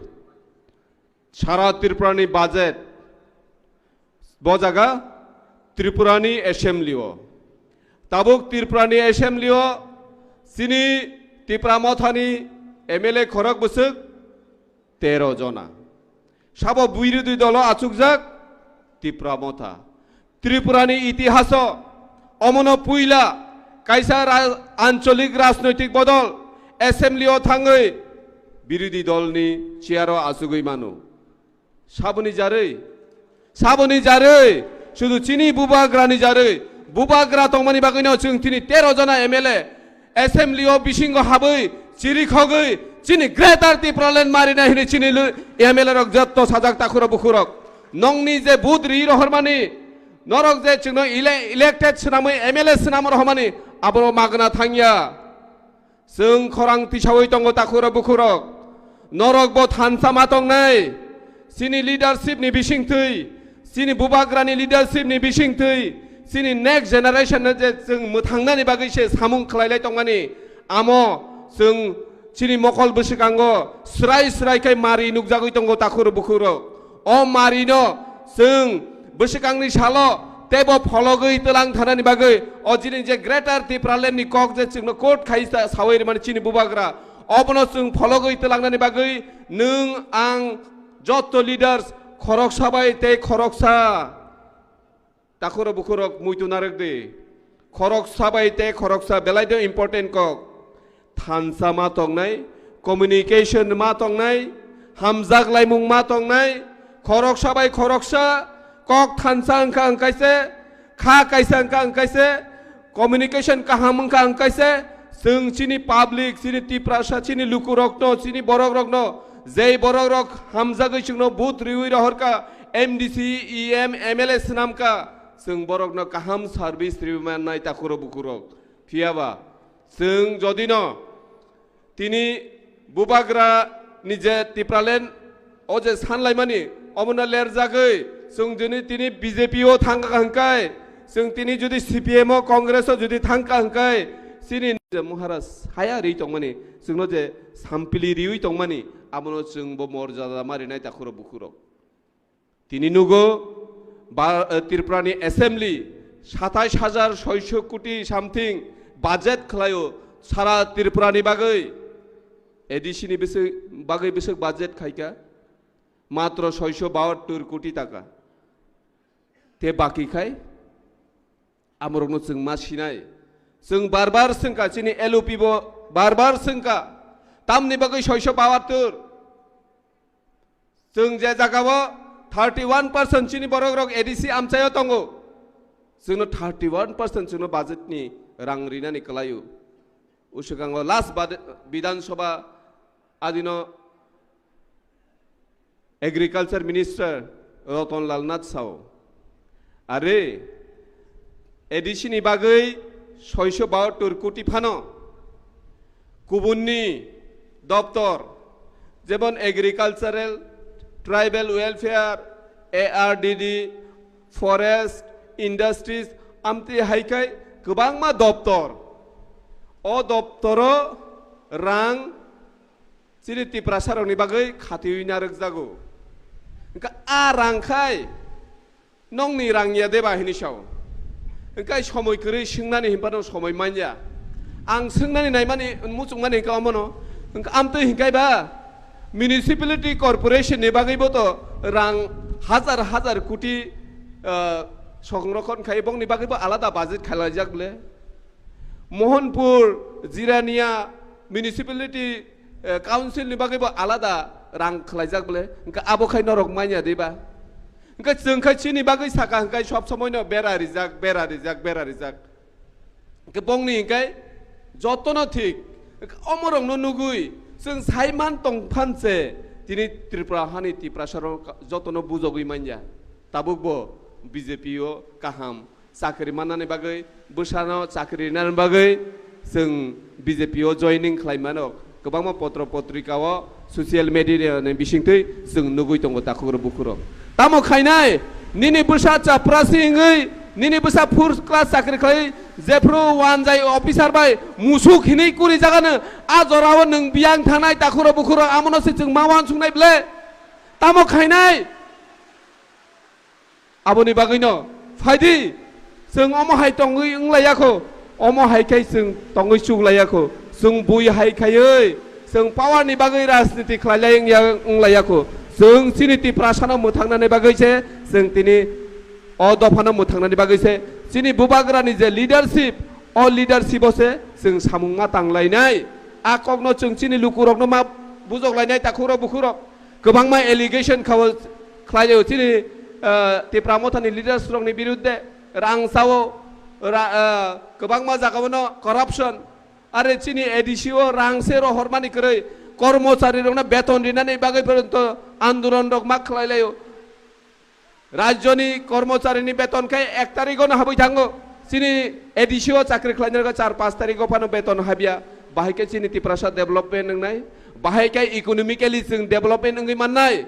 Sara Tripurani budget bo jaga Tripurani assembly o. Tabuk Tripurani assembly o chini Tipra Mothani M L A khorok bwswk tero jona. Sabo birodhi dolo achukjak Tipra Motha. Tripurani itihaso omono puila kaisa ra-, ancholik rajnoitik bodol assembly o thangwi Birodhi dolni chair-o achugwi mano. Saboni jarwi, saboni jarwi, sudu chini bubagrani jarwi, bubagra tongmani bagwino chwng tini tero jona M L A assembly-o bisingo habwi chirikhogwi chini Greater Tipraland marinai hwnwi chini lu-, M L A rok jotto sajak takhurok bukhurok. Nongni je vote ri rohormani, norok je chwngno ele-, elected swnamwi M L A swnam rohormani, aboro magna thangya. Chwng khorang tisaui tongo takhurok bukhurok. Norok bo thansa ma tongnai. Chini leadership ni bisingtwi, chini bubagrani leadership ni bisingtwi, chini next generation no je chwng mwthangnani bagwi se samung khlailai tongmani. Amo chwng chini mokol bwswkango srai srai khai mari nukjagwi tongo takhurok bukhurok. O marino chwng bwswkangni salo teibo phologwi twlang thanani bagwi o chini je Greater Tipraland ni kok je chwngno quote khai sa-, sawi rwmani chini bubagra, obono chwng phologwi twlangnani bagwi nwng ang jotto leaders khoroksa bai tei khoroksa takhurok bukhurok muitu narwk di. Khoroksa bai tei khoroksa belai de important kok. Thansa ma tongnai, communication ma tongnai, hamjak laimung ma tongnai, khoroksa bai khoroksa kok thansa wngkha wngkaise, kha kaisa wngkha wngkaise, communication kaham wngkha wngkaise, chwng chini public, chini Tiprasa, chini lukurokno, chini borokrokno, jei borokrok hamjagwi chwngno vote riwi rohorkha, M D C, E M, M L A swnamkha, chwng borokno kaham service riwi mannai takhurok bukhurok. Phiyaba chwng jodino tini bubagra ni je Tipraland o je sanlaimani omono lerjagwi chwng juni tini B J P o thangkha hwnkai, chwng tini judi C P M o Congress o judi thangkha hwnkai, chini je Maharaj saya ri tongmani, chwngno je sampili riwi tongmani, abono chwng bo morjada ma rinai takhurok bukhurok. Tini nugo ba, eh, Tripura ni assembly satais hajar soiso koti something budget khlaio sara Tripura ni bagwi. A D C ni biswi, bagwi biswk budget khaika matro soiso bahattor koti taka. Te baki khai amorokno chwng ma sinai. Chwng bar bar swngkha, chini L O P bo bar bar swngkha. Tamni bagwi soiso bahattor? Chwng je jagao thirty one percent chini borokrok A D C amchaio tongo, chwngno thirty one percent chwngno budget ni rang rinani kwlaio. Uswkango last bad-, Bidhan Sabha adino Agriculture Minister Ratan Lal Nath sao, are A D C ni bagwi soiso bahattor koti phano kubunni doptor, jemon Agricultural, Tribal Welfare, A R D D, Forest, Industries, amtwi hai khai kwbangma doptor. O doptoro rang chini Tiprasarokni bagwi khatiwi narwkjago. Hwnkha a rang khai nongni rang ya deba hini sao. Hwnkha somoi kwrwi swngnani hinphano somoi manya. Ang swngnani naimani muchungmani hwnkha omono. Hwnkha amtwi hinkhai ba municipality corporation ni bagwibo to rang hajar hajar koti, ah, songrokhon khai bongni bagwibo alada budget khailaijak ble. Mohanpur, Jirania Municipality, eh, Council ni bagwi bo alada rang khlaijak bole. Hwnkhe abo khai norok manya de ba? Hwnkhe chwng khai chini bagwi saka hwnkhe sob somoi no bera rijak, bera rijak, bera rijak. Hwnkhe bongni hwnkhe jotono thik. Hwnkhe omorokno nugwi chwng sai man tong phan se tini Tripura hani Tiprasa rok jotono bujogwi manya. Tabuk bo B J P o kaham chakri mannani bagwi, bwsano chakri rinani bagwi chwng B J P o joining khlai mano. Kwbangma potro potrika o social media ni bisingtwi chwng nugwi tongo takhuk rok bukhuk rok. Tamo khainai nini bwsa chaprasi wngwi nini bwsa first class chakri khlai jephru wanjai officer bai musuk hinwi kuri jagano a jorao nwng biyang thanai takhuk rok bukhuk rok amono se chwng ma uansuknai ble. Tamo khainai. Aboni bagwino phaidi, chwng omo hai tongwi wnglaiyakho, omo hai khai chwng tongwi chuklaiyakho, chwng bui hai khaiwi chwng power ni bagwi rajniti khlailai wngya, wnglaiyakho. Chwng chini Tiprasano mwthangnani bagwi se chwng tini o dophano mwthangnani bagwi se chini bubagrani je leadership, o leadership o se chwng samung ma tanglainai. A kokno chwng chini lukurokno ma Bujok lainai takhukrok bukhukrok kwbangma allegation khao khlailaio chini, ah, Tipra Mothani leaders rokni birudde, rang sao, ra-, ah, kwbangma jagao no corruption, are chini A D C o rang se rohormani kwrwi, kormochari rokno beton rinani bagwi porjonto andolon rok ma khlailaio. Rajyoni kormocharini beton khe ek tarigo no habwi thango. Chini A D C o chakri khlainai rok char panch tarigo phano beton habya. Bahai khe chini Tiprasa development wngnai. Bahai khe economically chwng development wngwi mannai.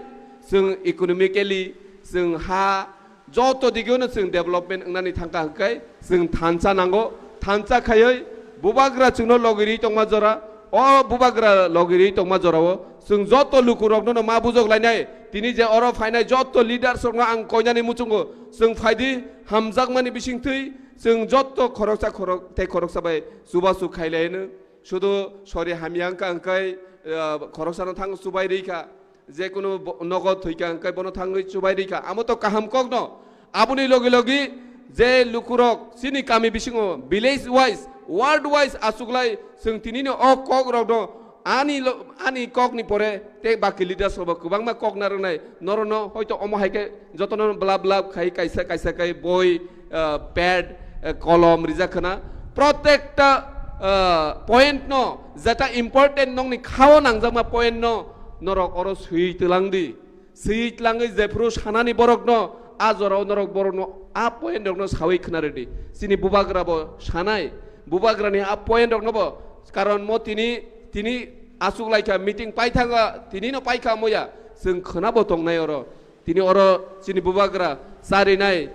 Chwng economically, chwng ha, joto digeo no chwng development wngnani thangkha hwnkhe chwng thansa nango. Thansa khaiwi bubagra chwngno logirwi tongma jora, o bubagra logirwi tongma jorao chwng joto lukurokno no ma bujok lainai. Tini je oro phainai joto leaders rokno ang koinani muchungo, chwng phaidi hamjakmani bisingtwi chwng joto khoroksa khorok tei khoroksa bai chubachu khailaino. Sudu sori hamya wngkha hwnkhe, ah, khoroksano thang chubai rikha. Jekunu bo-, nogo thwikha hwnkhe bono thangwi chubai rikha. Amo to kaham kokno. Aboni logi logi je lukurok chini kami bisingo village wise, ward wise achuklai chwng tinini o kokrokno ani lo-, ani kokni pore tei baki leaders rokbo kwbangma kok narwknai. Norokno hoito omo hai khe jotono blab blab khai kaisa kaisa khai boi, ah, pad, ah, kolom rijak khna. Protekta, ah, point no jeta important nokni khao nangjakma point no norok oro swi twlang di. Swi tlangwi jephru sanani borokno, a jorao norok borokno a point rokno sawi khna rwdi. Chini bubagra bo sanai, bubagrani a point rokno bo, karon mo tini, tini achuk laikha, meeting paithanga, tini no paikha moya, chwng khna bo tongnai oro. Tini oro chini bubagra charinai,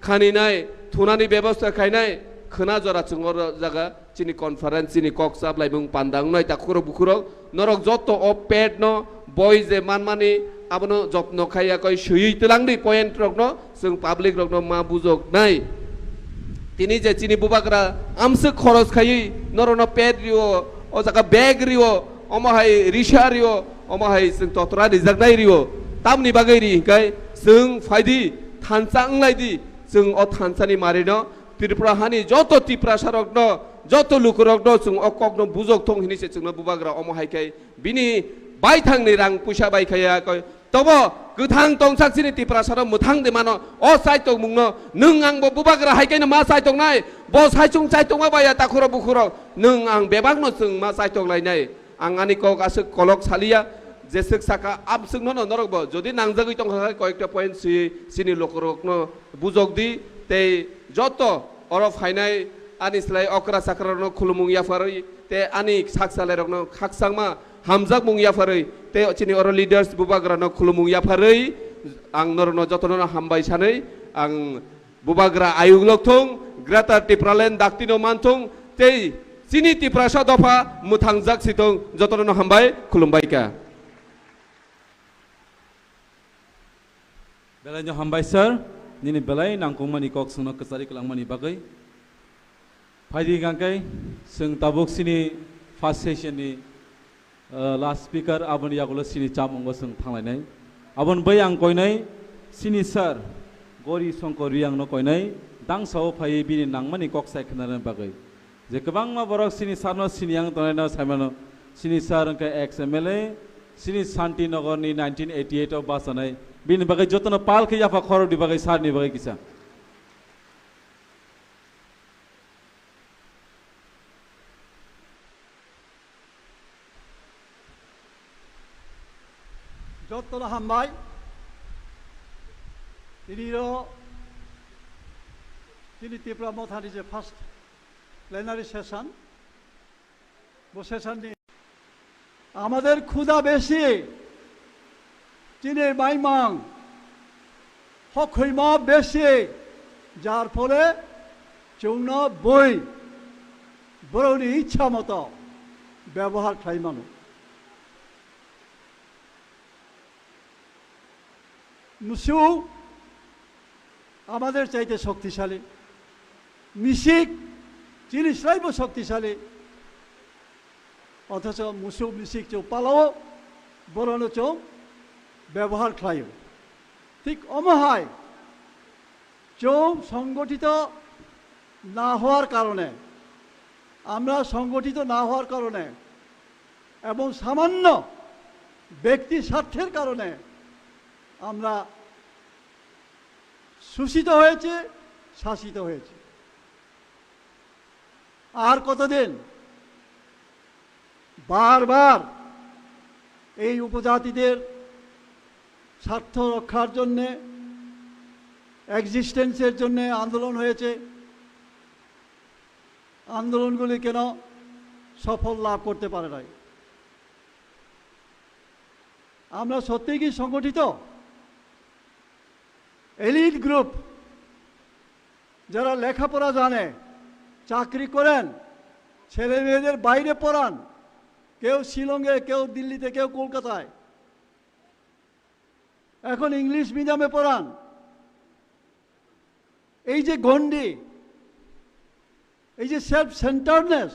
khaninai, thunani bebosta khainai, khna jora chwng oro jaga chini conference, chini kok chap laimung panda wngnai takhukrok bukhurok, norok joto o pet no boi je manmani abono jotno khaiya koi swiwi twlang di point rokno, chwng public rokno ma bujok nai. Tini je chini bubagra amswk khoros khaiwi norokno pet rio, o jaga bag rio, omo hai risa rio, omo hai chwng totra rijaknai rio, tamni bagwi ri hinkai chwng phaidi thansa wnglai di, chwng o thansani marino Tripura hani joto Tiprasa rokno, joto lukurokno chwng o kokno bujok thung hini se chwngno bubagra omo hai khai bini baithangni rang puisa bai khaya koi. Tobo kwthang tongsak chini Tiprasa rok mwthang de mano o chai tongmungno nwng ang bo bubagra hai kaino ma chai tongnai, bo saichung chai tongma baya takhuro bukhuro nwng ang bebakno chwng ma chai tonglainai. Ang ani kok aswk kolok saliya, jeswk saka amswkno no norok bo jodi nangjagwi tongkha khe koyekta point si chini lukurokno bujok di, tei joto oro phainai ani slai okra chakra rokno khulumung yapharwi tei ani sak salai rokno khakchangma hamjakmung yapharwi tei chini oro leaders bubagra no khulumung yapharwi ang norokno jotono no hambai sanwi ang bubagra ayuk lok thung, Greater Tipraland dakti no man thung tei chini Tiprasa dopha mwthangjak si thung, jotono no hambai khulumbai kha. Belai no hambai sir, nini belai nangkukmani kok chwngno kwchari kwlangmani bagwi. Phaidi hwnkhe chwng tabuk chini first session ni, uh, last speaker, aboni yagulo chini chamungo chwng thanglainai. Aboni bai ang koinai chini sir Gori Songkor Riang no koinai, dangsao phaiwi bini nangmani kok sai khwnarwna bagwi. Je kwbangma borok chini sir no sini yang tongnai no sai mano. Chini sir wngkha ex M L A, chini Shanti Nagar ni nineteen eighty eight o bachanai. Bini bagwi jotono pal khe yapha khorokni bagwi sir ni bagwi kisa. Jotono hambai. Tini ro chini Tipra Mothani je first plenary session, bo session ni আমাদের ক্ষুধা বেশি, চিনির মাইমাং, হকহইমা বেশি, যার ফলে চৌনা বই বরৌনি ইচ্ছা মতো ব্যবহার খাই মানুষ। মুসু আমাদের চাইতে শক্তিশালী, মিসিক চিনি স্রাইব শক্তিশালী, অথচ মুসু মিসিক চৌ পালাও বরনো চৌ ব্যবহার খাইও। ঠিক অমহায় চৌ সংগঠিত না হওয়ার কারণে, আমরা সংগঠিত না হওয়ার কারণে এবং সামান্য ব্যক্তি স্বার্থের কারণে আমরা শোষিত হয়েছি, শাসিত হয়েছি। আর কতদিন বারবার এই উপজাতিদের স্বার্থ রক্ষার জন্যে, এক্সিস্টেন্সের জন্যে আন্দোলন হয়েছে? আন্দোলনগুলি কেন সফল লাভ করতে পারে নাই? আমরা সত্যিই কি সংগঠিত? এলিট গ্রুপ, যারা লেখাপড়া জানে, চাকরি করেন, ছেলে মেয়েদের বাইরে পড়ান, কেউ শিলংয়ে, কেউ দিল্লিতে, কেউ কলকাতায়, এখন ইংলিশ মিডিয়ামে পড়ান। এই যে গণ্ডি, এই যে সেলফ সেন্টার্ডনেস,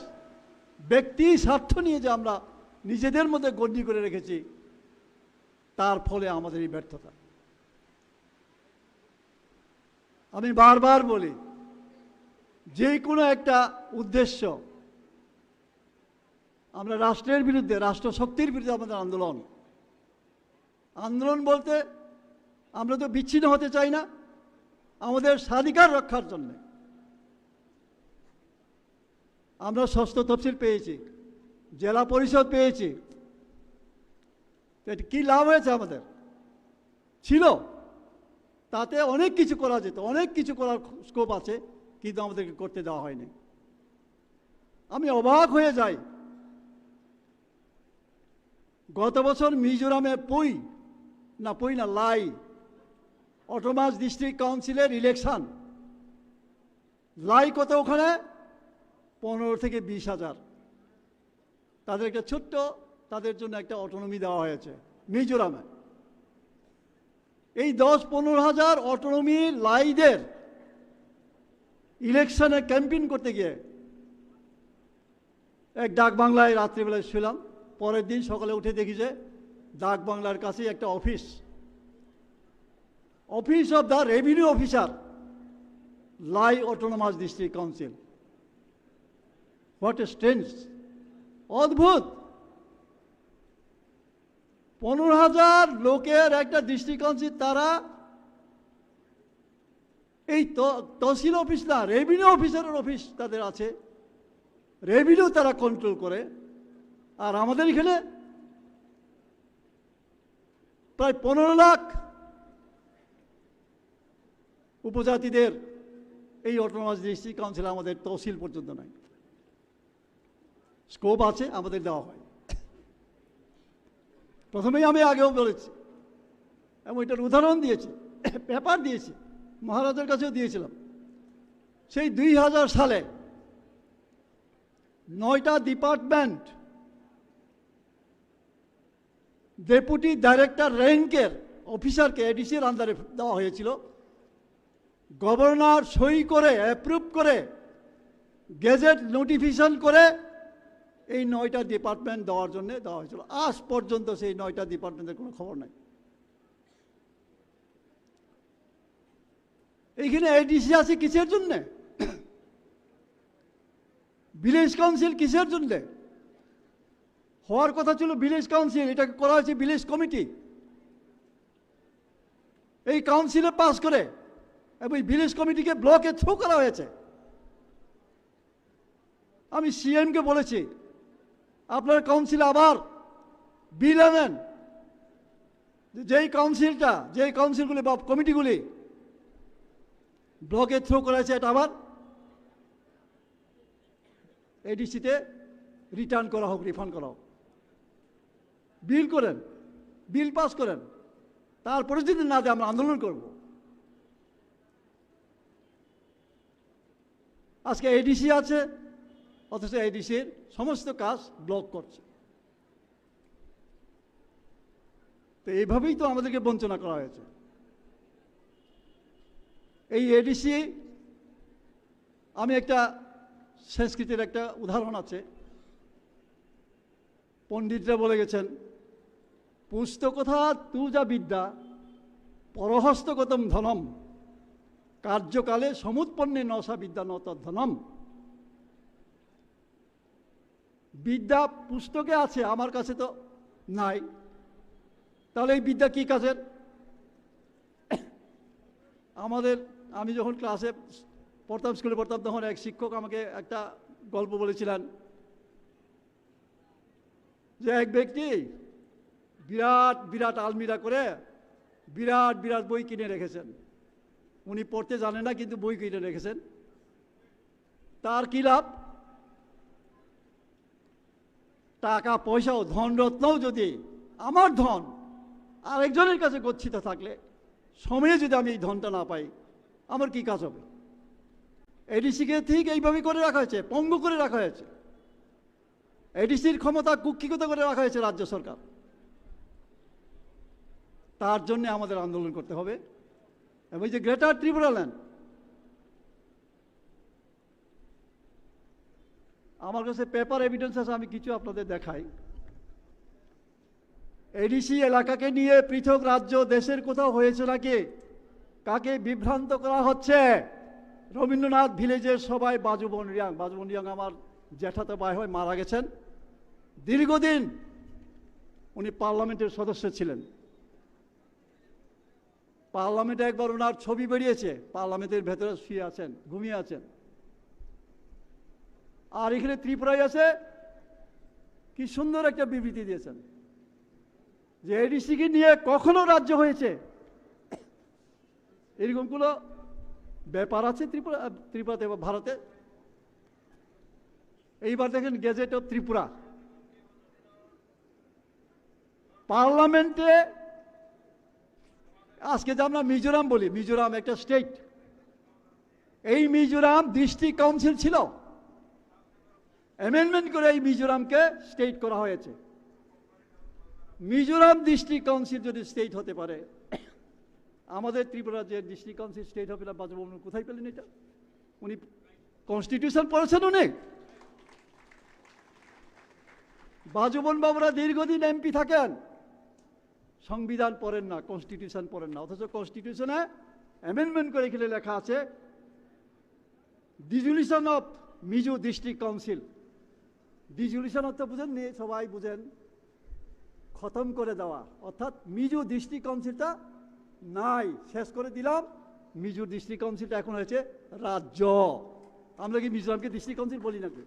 ব্যক্তি স্বার্থ নিয়ে যে আমরা নিজেদের মধ্যে গণ্ডি করে রেখেছি, তার ফলে আমাদের এই ব্যর্থতা। আমি বারবার বলি, যে কোনো একটা উদ্দেশ্য, আমরা রাষ্ট্রের বিরুদ্ধে, রাষ্ট্রশক্তির বিরুদ্ধে আমাদের আন্দোলন। আন্দোলন বলতে আমরা তো বিচ্ছিন্ন হতে চাই না, আমাদের স্বাধিকার রক্ষার জন্য। আমরা ষষ্ঠ তফসিল পেয়েছি, জেলা পরিষদ পেয়েছি, তো এটা কি লাভ হয়েছে আমাদের? ছিল, তাতে অনেক কিছু করা যেত, অনেক কিছু করার স্কোপ আছে, কিন্তু আমাদেরকে করতে দেওয়া হয়নি। আমি অবাক হয়ে যাই, গত বছর মিজোরামে পুই, না পুই না, লাই, অটোনমাস ডিস্ট্রিক্ট কাউন্সিলের ইলেকশন। লাই কত ওখানে? পনেরো থেকে বিশ হাজার। তাদের একটা ছোট্ট, তাদের জন্য একটা অটোনমি দেওয়া হয়েছে মিজোরামে। এই দশ পনেরো হাজার অটোনমি লাইদের ইলেকশনে ক্যাম্পেইন করতে গিয়ে এক ডাক বাংলায় রাত্রিবেলায় শুলাম। পরের দিন সকালে উঠে দেখি যে ডাক বাংলার কাছেই একটা office, Office of the Revenue Officer, Lai Autonomous District Council। What a strange, অদ্ভুত। পনেরো হাজার লোকের একটা ডিস্ট্রিক্ট কাউন্সিল, তারা এই ত-, তহসিল অফিস না, রেভিনিউ অফিসারের অফিস তাদের আছে, রেভিনিউ তারা কন্ট্রোল করে। আর আমাদের এখানে প্রায় পনেরো লাখ উপজাতিদের এই অটোনমাস ডিস্ট্রিক্ট কাউন্সিল আমাদের তহসিল পর্যন্ত নাই। স্কোপ আছে, আমাদের দেওয়া হয়। প্রথমেই আমি আগেও বলেছি এবং এটার উদাহরণ দিয়েছি, পেপার দিয়েছি, মহারাজার কাছেও দিয়েছিলাম। সেই দুই হাজার সালে নয়টা ডিপার্টমেন্ট ডেপুটি ডাইরেক্টর র্যাঙ্কের অফিসারকে এডিসির আন্ডারে দেওয়া হয়েছিল। গভর্নর সই করে, অ্যাপ্রুভ করে, গেজেট নোটিফিকেশন করে এই নয়টা ডিপার্টমেন্ট দেওয়ার জন্য দেওয়া হয়েছিল। আজ পর্যন্ত সেই নয়টা ডিপার্টমেন্টের কোনো খবর নাই। এইখানে এডিসি আছে কিসের জন্য? ভিলেজ কাউন্সিল কিসের জন্য? হওয়ার কথা ছিল ভিলেজ কাউন্সিল, এটাকে করা হয়েছে ভিলেজ কমিটি। এই কাউন্সিলে পাস করে এবং এই ভিলেজ কমিটিকে ব্লকে থ্রু করা হয়েছে। আমি সিএমকে বলেছি, আপনার কাউন্সিলে আবার বিল আনেন, যে যেই কাউন্সিলটা, যেই কাউন্সিলগুলি বা কমিটিগুলি ব্লকে থ্রু করা হয়েছে, এটা আবার এডিসিতে রিটার্ন করা হোক, রিফান্ড করা হোক। বিল করেন, বিল পাস করেন, তারপরে যদি না দেয়, আমরা আন্দোলন করব। আজকে এডিসি আছে, অথচ এডিসির সমস্ত কাজ ব্লক করছে। তো এইভাবেই তো আমাদেরকে বঞ্চনা করা হয়েছে। এই এডিসি, আমি একটা সংস্কৃতির একটা উদাহরণ আছে, পণ্ডিতরা বলে গেছেন, "পুস্তকথা তু যা বিদ্যা, পরহস্তগতম ধনম, কার্যকালে সমুৎপন্নে ন সা বিদ্যা ন তদ্ধনম।" বিদ্যা পুস্তকে আছে, আমার কাছে তো নাই। তাহলে এই বিদ্যা কি কাজের? আমাদের, আমি যখন ক্লাসে পড়তাম, স্কুলে পড়তাম, তখন এক শিক্ষক আমাকে একটা গল্প বলেছিলেন যে এক ব্যক্তি বিরাট বিরাট আলমিরা করে বিরাট বিরাট বই কিনে রেখেছেন। উনি পড়তে জানেন না, কিন্তু বই কিনে রেখেছেন। তার কি লাভ? টাকা পয়সাও, ধনরত্নও যদি আমার ধন আরেকজনের কাছে গচ্ছিত থাকলে, সময়ে যদি আমি এই ধনটা না পাই, আমার কি কাজ হবে? এডিসিকে ঠিক এইভাবে করে রাখা হয়েছে, পঙ্গু করে রাখা হয়েছে। এডিসির ক্ষমতা কুক্ষিগত করে রাখা হয়েছে রাজ্য সরকার। তার জন্য আমাদের আন্দোলন করতে হবে। এবং এই যে গ্রেটার ত্রিপুরাল্যান্ড, আমার কাছে পেপার এভিডেন্স আছে, আমি কিছু আপনাদের দেখাই। এডিসি এলাকাকে নিয়ে পৃথক রাজ্য দেশের কোথাও হয়েছে নাকি? কাকে বিভ্রান্ত করা হচ্ছে? রবীন্দ্রনাথ ভিলেজের সবাই বাজুবন রিয়াং, বাজুবন রিয়াং আমার জ্যাঠাতো ভাই হয়, মারা গেছেন। দীর্ঘদিন উনি পার্লামেন্টের সদস্য ছিলেন। পার্লামেন্টে একবার ওনার ছবি বেরিয়েছে, পার্লামেন্টের ভেতরে শুয়ে আছেন, ঘুমিয়ে আছেন। আর এখানে ত্রিপুরায় আছে, কি সুন্দর একটা বিবৃতি দিয়েছেন যে এডিসিকে নিয়ে কখনো রাজ্য হয়েছে, এরকম কোনো ব্যাপার আছে ত্রিপুরা, ত্রিপুরাতে বা ভারতে? এইবার দেখেন গেজেট অফ ত্রিপুরা, পার্লামেন্টে আজকে যে আমরা মিজোরাম বলি, মিজোরাম একটা স্টেট, এই মিজোরাম ডিস্ট্রিক্ট কাউন্সিল ছিল, অ্যামেন্ডমেন্ট করে এই মিজোরামকে স্টেট করা হয়েছে। মিজোরাম ডিস্ট্রিক্ট কাউন্সিল যদি স্টেট হতে পারে, আমাদের ত্রিপুরা যে ডিস্ট্রিক্ট কাউন্সিল স্টেট হবে না, বাজুবন কোথায় পেলেন এটা? উনি কনস্টিটিউশন পড়েছেন উনি? বাজুবন বাবুরা দীর্ঘদিন এমপি থাকেন, সংবিধান পড়েন না, কনস্টিটিউশন পড়েন না, অথচ কনস্টিটিউশনে অ্যামেন্ডমেন্ট করে এখানে লেখা আছে, dissolution of Mizo district council. Dissolution অর্থ বুঝেননি? সবাই বুঝেন, খতম করে দেওয়া, অর্থাৎ মিজো ডিস্ট্রিক্ট কাউন্সিলটা নাই, শেষ করে দিলাম। মিজো ডিস্ট্রিক্ট কাউন্সিলটা এখন হয়েছে রাজ্য। আমরা কি মিজোরামকে ডিস্ট্রিক্ট কাউন্সিল বলি নাকি?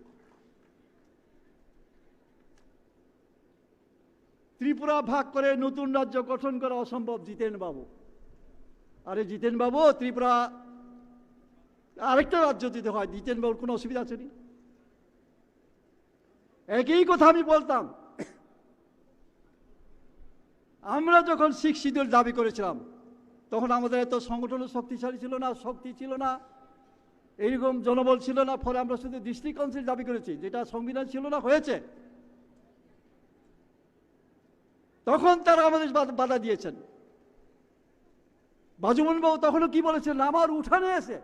ত্রিপুরা ভাগ করে নতুন রাজ্য গঠন করা অসম্ভব, জিতেন বাবু। আরে জিতেন বাবু, ত্রিপুরা আরেকটা রাজ্য যদি হয়, জিতেন বাবুর কোনো অসুবিধা আছে নি? একই কথা আমি বলতাম। আমরা যখন সিক্স শিডিউল দাবি করেছিলাম, তখন আমাদের এত সংগঠনও শক্তিশালী ছিল না, শক্তি ছিল না, এইরকম জনবল ছিল না। ফলে আমরা শুধু ডিস্ট্রিক্ট কাউন্সিল দাবি করেছি, যেটা সংবিধান ছিল না, হয়েছে। তখন তারা আমাদের বাধা, বাধা দিয়েছেন। বাজুমন বাবু তখনও কি বলেছিলেন? আমার উঠানে এসে,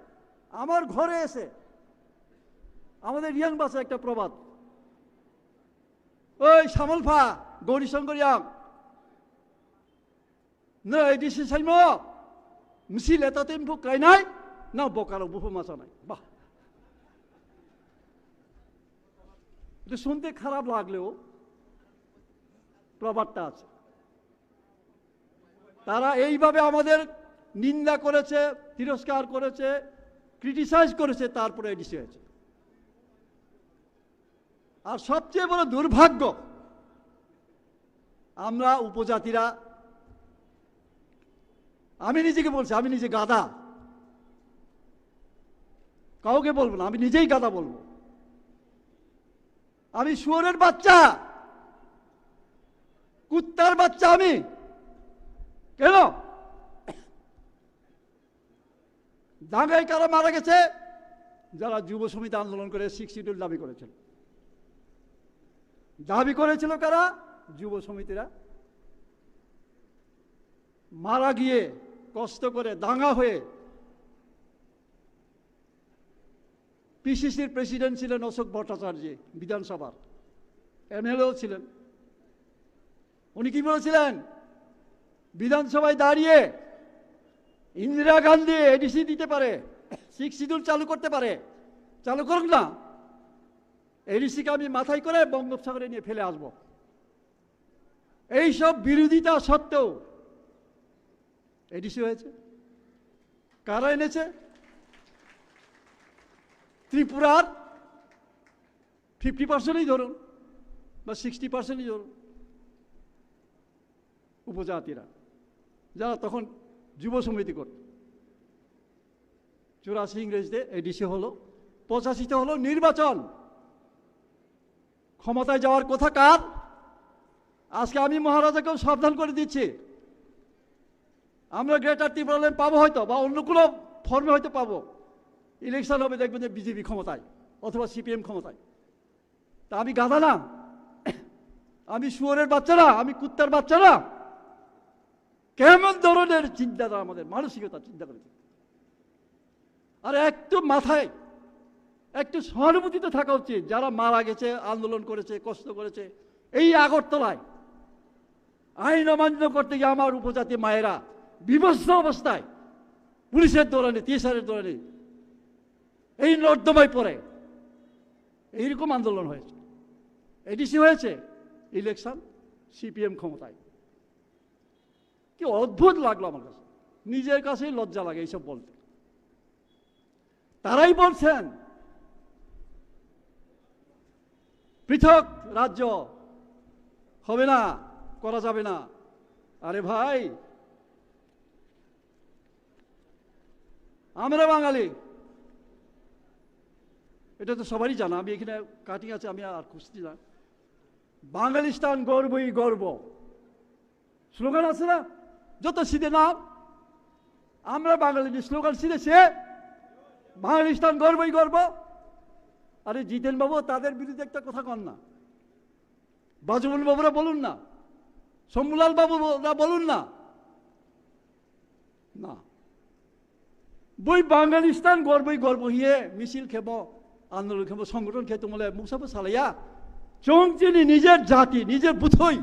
আমার ঘরে এসে, আমাদের রিয়াং ভাষায় একটা প্রবাদ, "ওই শ্যামলফা, গৌরীশঙ্কর Reang, no A D C saimo, misi leta tempo kainai, no bokaro buhu masanai." বাহ, এটা শুনতে খারাপ লাগলেও প্রবাদটা আছে। তারা এইভাবে আমাদের নিন্দা করেছে, তিরস্কার করেছে, ক্রিটিসাইজ করেছে, তারপরে এডিসি হয়েছে। আর সবচেয়ে বড় দুর্ভাগ্য, আমরা উপজাতিরা, আমি নিজেকে বলছি, আমি নিজে গাধা, কাউকে বলবো না, আমি নিজেই গাধা বলবো। আমি শুয়োরের বাচ্চা, কুত্তার বাচ্চা আমি। কেন? দাঙ্গায় কারা মারা গেছে? যারা যুব সমিতি আন্দোলন করে সিক্স শিডিউল দাবি করেছিল। দাবি করেছিল কারা? যুব সমিতিরা। মারা গিয়ে, কষ্ট করে, দাঙ্গা হয়ে পিসিসির প্রেসিডেন্ট ছিলেন অশোক ভট্টাচার্য, বিধানসভার এমএলএও ছিলেন। উনি কি বলেছিলেন? বিধানসভায় দাঁড়িয়ে ইন্দিরা গান্ধী এডিসি দিতে পারে, সিক্স শিডিউল চালু করতে পারে, চালু করুক না, এডিসিকে আমি মাথায় করে বঙ্গোপসাগরে নিয়ে ফেলে আসবো। এইসব বিরোধিতা সত্ত্বেও এডিসি হয়েছে। কারা এনেছে? ত্রিপুরার ফিফটি পার্সেন্টই ধরুন বা সিক্সটি পার্সেন্টই ধরুন, উপজাতিরা, যারা তখন যুব সমিতি করত। চুরাশি ইংরেজিতে এডিসি হলো, পঁচাশিতে হলো নির্বাচন। ক্ষমতায় যাওয়ার কথা কার? আজকে আমি মহারাজাকেও সাবধান করে দিচ্ছি, আমরা গ্রেটার ত্রিপুরাল্যান্ড পাবো হয়তো, বা অন্য কোনো ফর্মে হয়তো পাবো। ইলেকশন হবে, দেখবেন যে বিজেপি ক্ষমতায় অথবা সিপিএম ক্ষমতায়। তা আমি গাধা না, আমি শুয়োরের বাচ্চা না, আমি কুত্তার বাচ্চা না। কেমন ধরনের চিন্তাধারা আমাদের, মানসিকতা, চিন্তা করে। আর একটু মাথায় একটু সহানুভূতি তো থাকা উচিত। যারা মারা গেছে, আন্দোলন করেছে, কষ্ট করেছে, এই আগরতলায় আইন অমান্য করতে গিয়ে আমার উপজাতি মায়েরা বিভৎস অবস্থায় পুলিশের দৌড়ানি, টিএসআর এর দৌড়ানি, এই নর্দমায় পড়ে এইরকম আন্দোলন হয়েছে, এডিসি হয়েছে, ইলেকশন, সিপিএম ক্ষমতায়। কি অদ্ভুত লাগলো আমার কাছে, নিজের কাছেই লজ্জা লাগে এইসব বলতে। তারাই বলছেন পৃথক রাজ্য হবে না, করা যাবে না। আরে ভাই, আমরা বাঙালি, এটা তো সবারই জানা। আমি এখানে কাটিং আছে, আমি আর খুঁজছি না। বাঙালিস্তান গর্বই গর্ব স্লোগান আছে না? যত সিধে নাম, আমরা বাঙালি স্লোগান সিধে সে বাঙালিস্তান গর্বই গর্ব। আরে জিতেন বাবু, তাদের বিরুদ্ধে একটা কথা কন না, বাজুবন বাবুরা বলুন না, শম্ভুলাল বাবুরা বলুন না। না, bui Bangalistan gorbwi gorbo hiye misil khemo, andolon khemo, songgothon khe tongmole muksa bo salaya. Chwng chini nijer jati, nijer buthoi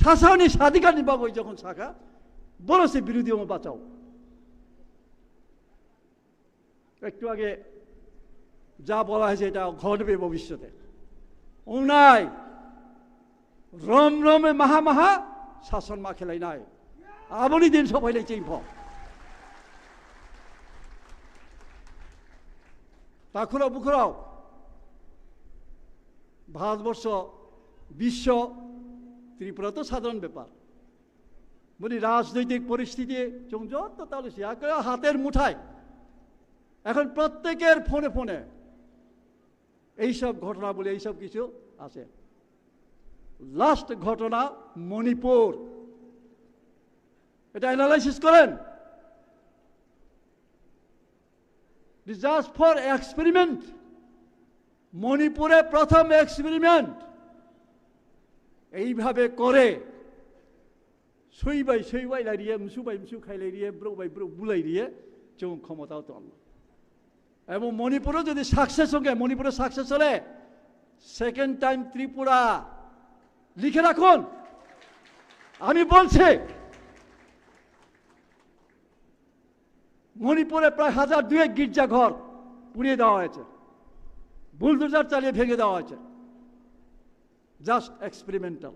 sasani sadikani bagwi jokhon sakha, boro se birodhi omo bachao. একটু আগে যা বলা হয়েছে, এটা ঘটবে ভবিষ্যতে। অন্যায় রম রমে মাহা মাহা শাসন মা খেলাই নাই। আবনি দিন সব হইলে চিনফ। তাখুরা বুখুরাও ভারতবর্ষ, বিশ্ব, ত্রিপুরা তো সাধারণ ব্যাপার। মানে রাজনৈতিক পরিস্থিতি চুংজত তো তাহলে সে একেবারে হাতের মুঠায়। এখন প্রত্যেকের ফোনে ফোনে এইসব ঘটনা বলে এইসব কিছু আছে। লাস্ট ঘটনা মণিপুর, এটা অ্যানালাইসিস করেন। Just for experiment, মণিপুরে প্রথম এক্সপেরিমেন্ট এইভাবে করে সুই বাই সুই ওয়াইলাইরিয়ে, মুসু বাই মুসু খাইলাইরিয়ে, ব্রো বাই ব্রো বুলাইরিয়ে চুং ক্ষমতাও তো আনলো। এবং মণিপুরও যদি সাকসেস হয়ে, মণিপুরে সাকসেস হলে সেকেন্ড টাইম ত্রিপুরা লিখে রাখুন। আমি বলছি, মণিপুরে প্রায় হাজার দুয়েক গির্জাঘর পুড়িয়ে দেওয়া হয়েছে, বুলডোজার চালিয়ে ভেঙে দেওয়া হয়েছে। Just experimental.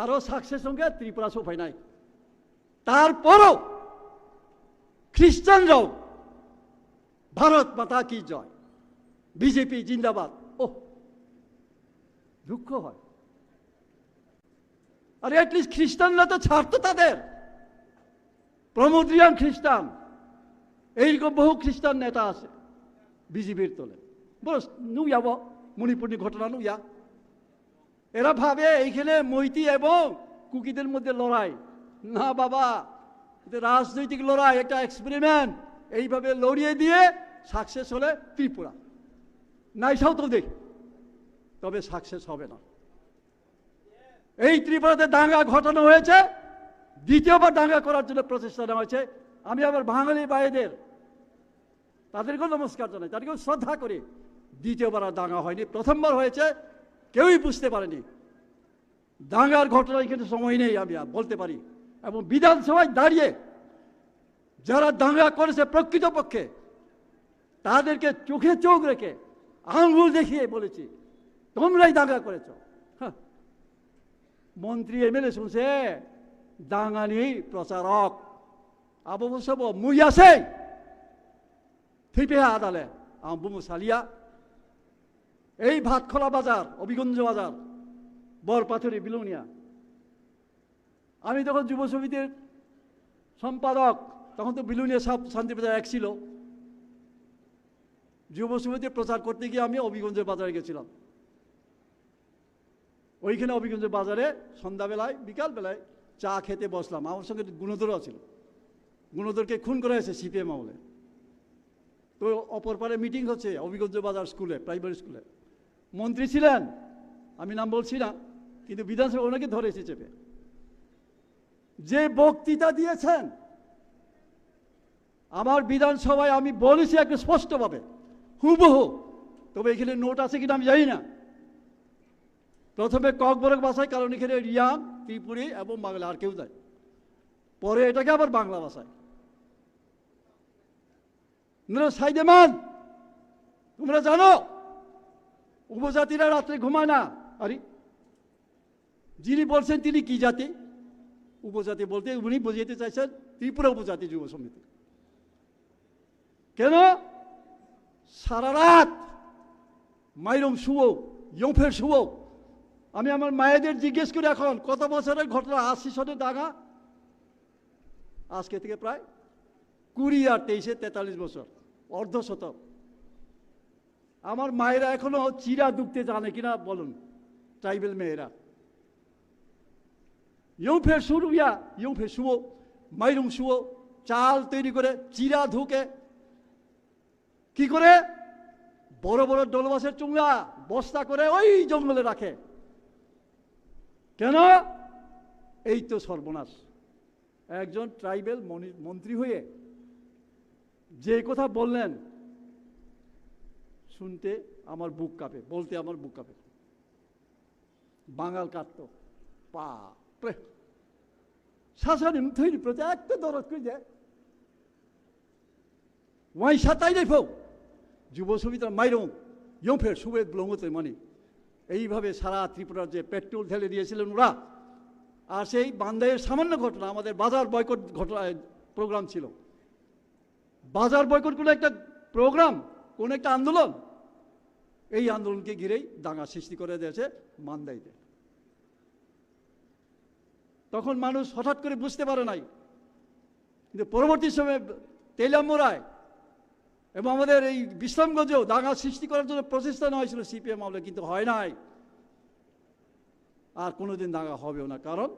আরো সাকসেস হয়ে ত্রিপুরা সফাই নাই। তারপরও খ্রিস্টানরাও ভারত মাতা কি জয়, বিজেপি জিন্দাবাদ। ও, দুঃখ হয়। আরে অ্যাটলিস্ট খ্রিস্টানরা তো ছাড়তো তাদের। প্রমোদ রিয়াং খ্রিস্টান, এইরকম বহু খ্রিস্টান নেতা আছে বিজেপির তলে। বস নুইয়াবো মণিপুরনি ঘটনা নুইয়া। এরা ভাবে এইখানে মৈতি এবং কুকিদের মধ্যে লড়াই। না বাবা, এটা রাজনৈতিক লড়াই, একটা এক্সপেরিমেন্ট। এইভাবে লড়িয়ে দিয়ে সাকসেস হলে ত্রিপুরা নাইসাও তো দেখ, তবে সাকসেস হবে না। এই ত্রিপুরাতে দাঙ্গা ঘটানো হয়েছে, দ্বিতীয়বার দাঙ্গা করার জন্য প্রচেষ্টা নেওয়া হয়েছে। আমি আবার বাঙালি ভাইদের, তাদেরকেও নমস্কার জানাই, তাদেরকেও শ্রদ্ধা করি। দ্বিতীয়বার আর দাঙ্গা হয়নি, প্রথমবার হয়েছে, কেউই বুঝতে পারেনি। দাঙ্গার ঘটনা এখানে সময় নেই, আমি আর বলতে পারি। এবং বিধানসভায় দাঁড়িয়ে যারা দাঙ্গা করেছে প্রকৃতপক্ষে, তাদেরকে চোখে চোখ রেখে আঙ্গুল দেখিয়ে বলেছি, তোমরাই দাঙ্গা করেছ। হ্যাঁ। মন্ত্রী এমএলএ শুনছে দাঙ্গানি প্রচারক। আবু বসব মুই আছে। থিপে আদালে আম বুমু সালিয়া। এই ভাতখোলা বাজার, অভিগঞ্জ বাজার, বরপাথুরি, বিলুনিয়া। আমি তখন যুব সমিতির সম্পাদক, তখন তো বিলুনিয়া সাব শান্তিবাজার এক ছিল। যুব সমিতি প্রচার করতে গিয়ে আমি অভিগঞ্জের বাজারে গেছিলাম। ওইখানে অভিগঞ্জের বাজারে সন্ধ্যাবেলায়, বিকালবেলায় চা খেতে বসলাম। আমার সঙ্গে গুণধরও ছিল। গুণধরকে খুন করা হয়েছে সিপিএম আমলে। তো অপর পারে মিটিং হচ্ছে অভিগঞ্জ বাজার স্কুলে, প্রাইমারি স্কুলে। মন্ত্রী ছিলেন, আমি নাম বলছি না, কিন্তু বিধানসভা ওনাকে ধরেছে চেপে। যে বক্তৃতা দিয়েছেন, আমার বিধানসভায় আমি বলেছি একটু স্পষ্টভাবে, হুবহু। তবে এখানে নোট আছে কিনা আমি জানি না। প্রথমে ককবরক ভাষায়, কারণ এখানে রিয়াং, ত্রিপুরী এবং বাংলা আর কেউ নাই। পরে এটাকে আবার বাংলা ভাষায়। নরে সাইদেমান, তোমরা জানো, উপজাতিরা রাত্রে ঘুমায় না। আরে, যিনি বলছেন তিনি কি জাতি? উপজাতি বলতে উনি বুঝাইতে চাইছেন ত্রিপুরা উপজাতি যুব সমিতি। কেন? সারা রাত মাইরং শুও, ইয়ংফের শুও। আমি আমার মায়েদের জিজ্ঞেস করি এখন কত বছরের ঘটনা, আশি সনের দাঙ্গা, আজকে থেকে প্রায় কুড়ি আর তেইশে তেতাল্লিশ বছর, অর্ধ শতক। আমার মায়েরা এখনো চিরা ধুকতে জানে কিনা বলুন, ট্রাইবেল মেয়েরা। ইয়ংফের শুরু ইয়া, ইয়ংফের শুও, মাইরং শুও, চাল তৈরি করে, চিরা ধুকে, কি করে? বড় বড় ডলবাসের চুংলা, বস্তা করে ওই জঙ্গলে রাখে। কেন? এই তো সর্বনাশ। একজন ট্রাইবেল মনি-, মন্ত্রী হয়ে যে কথা বললেন, শুনতে আমার বুক কাঁপে, বলতে আমার বুক কাঁপে। বাঙাল কাটতো। বাপরে। Sasani mthwini proti ekta dorot kwi de. Waisa tainai phau. Jubo Sumitra Mairung, Yongpher Suwe Blongo tongmani. এইভাবে সারা ত্রিপুরার যে পেট্রোল ঢেলে দিয়েছিলেন ওরা। আর সেই বান্দাইয়ের সামান্য ঘটনা, আমাদের বাজার বয়কট ঘটনা, প্রোগ্রাম ছিল। বাজার বয়কট কোনো একটা প্রোগ্রাম, কোনো একটা আন্দোলন, এই আন্দোলনকে ঘিরেই দাঙ্গা সৃষ্টি করে দিয়েছে মান্দাইতে। তখন মানুষ হঠাৎ করে বুঝতে পারে নাই, কিন্তু পরবর্তী সময়ে তেলিয়ামুড়ায় এবং আমাদের এই বিশ্রামগঞ্জেও দাঙ্গা সৃষ্টি করার জন্য প্রচেষ্টা নেওয়া হয়েছিল সিপিএম আমলে, কিন্তু হয় নাই। আর কোনোদিন দাঙ্গা হবেও না, কারণ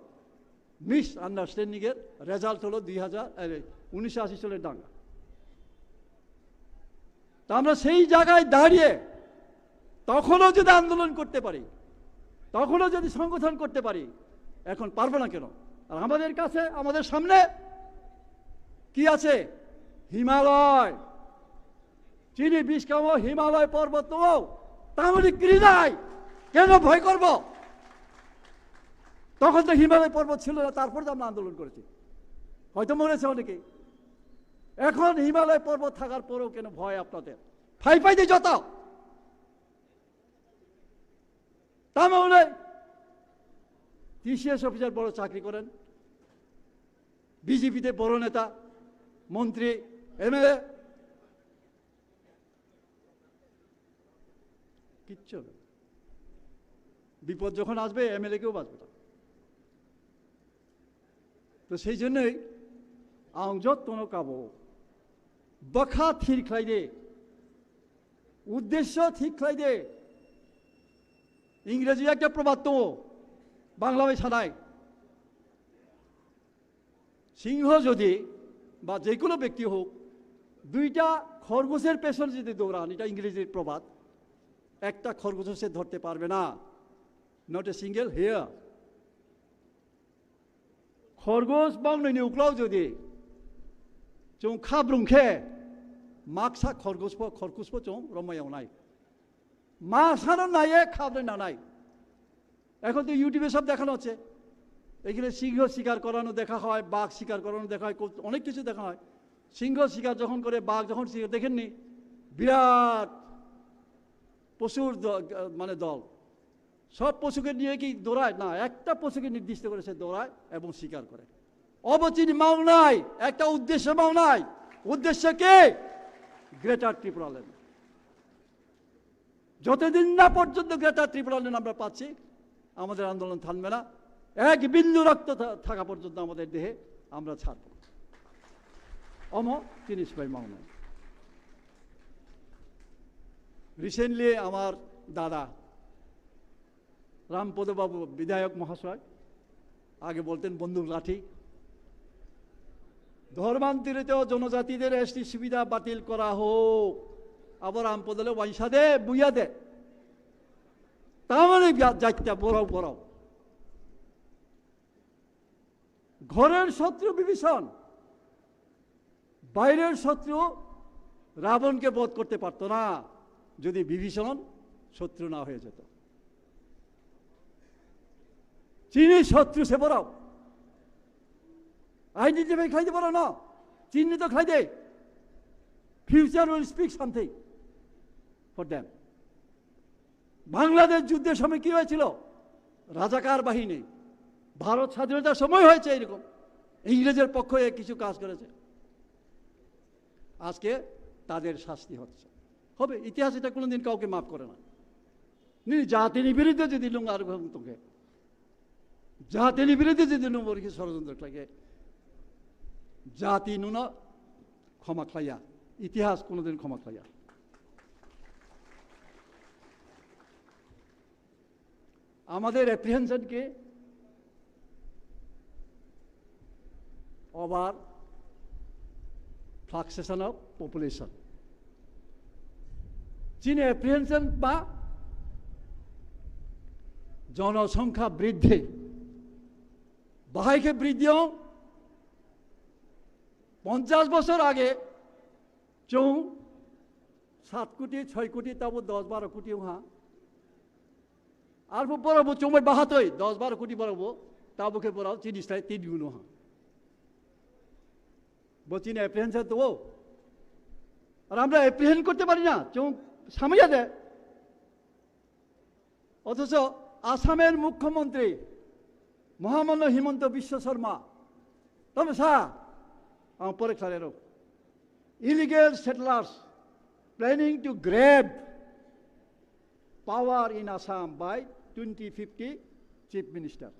মিস আন্ডারস্ট্যান্ডিং এর রেজাল্ট হলো দুই হাজার, আরে, উনিশশো আশি সালের দাঙ্গা। তা আমরা সেই জায়গায় দাঁড়িয়ে তখনও যদি আন্দোলন করতে পারি, তখনও যদি সংগঠন করতে পারি, এখন পারবো না কেন? আর আমাদের কাছে, আমাদের সামনে কি আছে? হিমালয়। চিনি বিষ্কামো হিমালয় পর্বত তো তামনি কিরিদাই, কেন ভয় করব? তখন তো হিমালয় পর্বত ছিল না, তারপর তো আমরা আন্দোলন করেছি। হয়তো মরেছে অনেকে। এখন হিমালয় পর্বত থাকার পরেও কেন ভয় আপনাদের? ফাই ফাই দিয়ে যত। তামনি টিসিএস অফিসার, বড় চাকরি করেন, বিজেপিতে বড় নেতা, মন্ত্রী, এমএলএ, কিচ্ছু হবে না। বিপদ যখন আসবে, এমএলএ কেউ বাঁচবে না। তো সেই জন্যই আং যত্ন কাবো, বাখা থির খ্লাইদে, উদ্দেশ্য ঠিক খ্লাইদে। ইংরেজি একটা প্রবাদ তো, বাংলা ভাই সানাই, সিংহ যদি বা যে কোনো ব্যক্তি হোক, দুইটা খরগোশের পেছনে যদি দৌড়ান, এটা ইংরেজির প্রবাদ, একটা খরগোশও সে ধরতে পারবে না। Not a single hare. Khorgos bang nini uklao jodi chwng kha brung khe, maksa khorgos pho, khorgos pho chwng romai yawnai. Maksano naiye kha brung nanai. এখন তো ইউটিউবে সব দেখানো হচ্ছে, এখানে সিংহ শিকার করানো দেখা হয়, বাঘ শিকার করানো দেখা হয়, কো-, অনেক কিছু দেখা হয়। সিংহ শিকার যখন করে, বাঘ যখন শিকার, দেখেননি, বিরাট প্রচুর দ-, মানে দল। সব পশুকে নিয়ে কি দৌড়ায়? না, একটা পশুকে নির্দিষ্ট করে সে দৌড়ায় এবং শিকার করে। অবচেতন মাও নাই, একটা উদ্দেশ্য মাও নাই। উদ্দেশ্য কি? গ্রেটার ত্রিপুরাল্যান্ড। যতদিন না পর্যন্ত গ্রেটার ত্রিপুরাল্যান্ড আমরা পাচ্ছি, আমাদের আন্দোলন থামবে না। এক বিন্দু রক্ত থা-, থাকা পর্যন্ত আমাদের দেহে আমরা ছাড়ব না। অম চিনিস ভাই মাও নাই। রিসেন্টলি আমার দাদা রামপদ বাবু বিধায়ক মহাশয়, আগে বলতেন বন্দুক লাঠি, ধর্মান্তরিত জনজাতিদের এসটি সুবিধা বাতিল করা হোক। আবার রামপদলে ওয়াইসাদে বুইয়াদে। তার মানে যা-, যাইতে বড় বড়। ঘরের শত্রু বিভীষণ, বাইরের শত্রু রাবণকে বধ করতে পারতো না, যদি বিভীষণ শত্রু না হয়ে যেত। চিনি শত্রু সে বড়, আইডেন্টিফাই খাইতে পারো না, চিহ্নিত খাইতে। Future will speak something for them. Bangladesh যুদ্ধের সময় কি হয়েছিল? রাজাকার বাহিনী। ভারত স্বাধীনতার সময় হয়েছে এরকম, ইংরেজের পক্ষ হয়ে কিছু কাজ করেছে। আজকে তাদের শাস্তি হচ্ছে, হবে। ইতিহাস এটা কোনোদিন কাউকে মাফ করে না। নি জাতির বিরুদ্ধে যদি লুঙ্গার তোকে, জাতির বিরুদ্ধে যদি লুঙ্গর কি ষড়যন্ত্র থাকে, জাতি নুন ক্ষমা খাইয়া, ইতিহাস কোনোদিন ক্ষমা খাইয়া। আমাদের অ্যাপ্রিহেনশন কি? Over fluctuation of population. চিনি অ্যাপ্রিহেনশন বা জনসংখ্যা বৃদ্ধি, বাহাইকে বৃদ্ধি হং পঞ্চাশ বছর আগে চৌ সাত কোটি, ছয় কোটি, তাবো দশ বারো কোটি হা। Arphuh borok bo chongbai bahatwi dos baro koti borok bo tabukhe borok chini slai tin guno ha. Bo chini apprehension to. Ar amra apprehend korte pari na, chong samaya de. Othocho Assamer mukhyamantri Mohamanno Himanta Biswa Sarma, tamo sa, ang pore khlai rw. Illegal settlers planning to grab power in Assam by twenty fifty Chief Minister.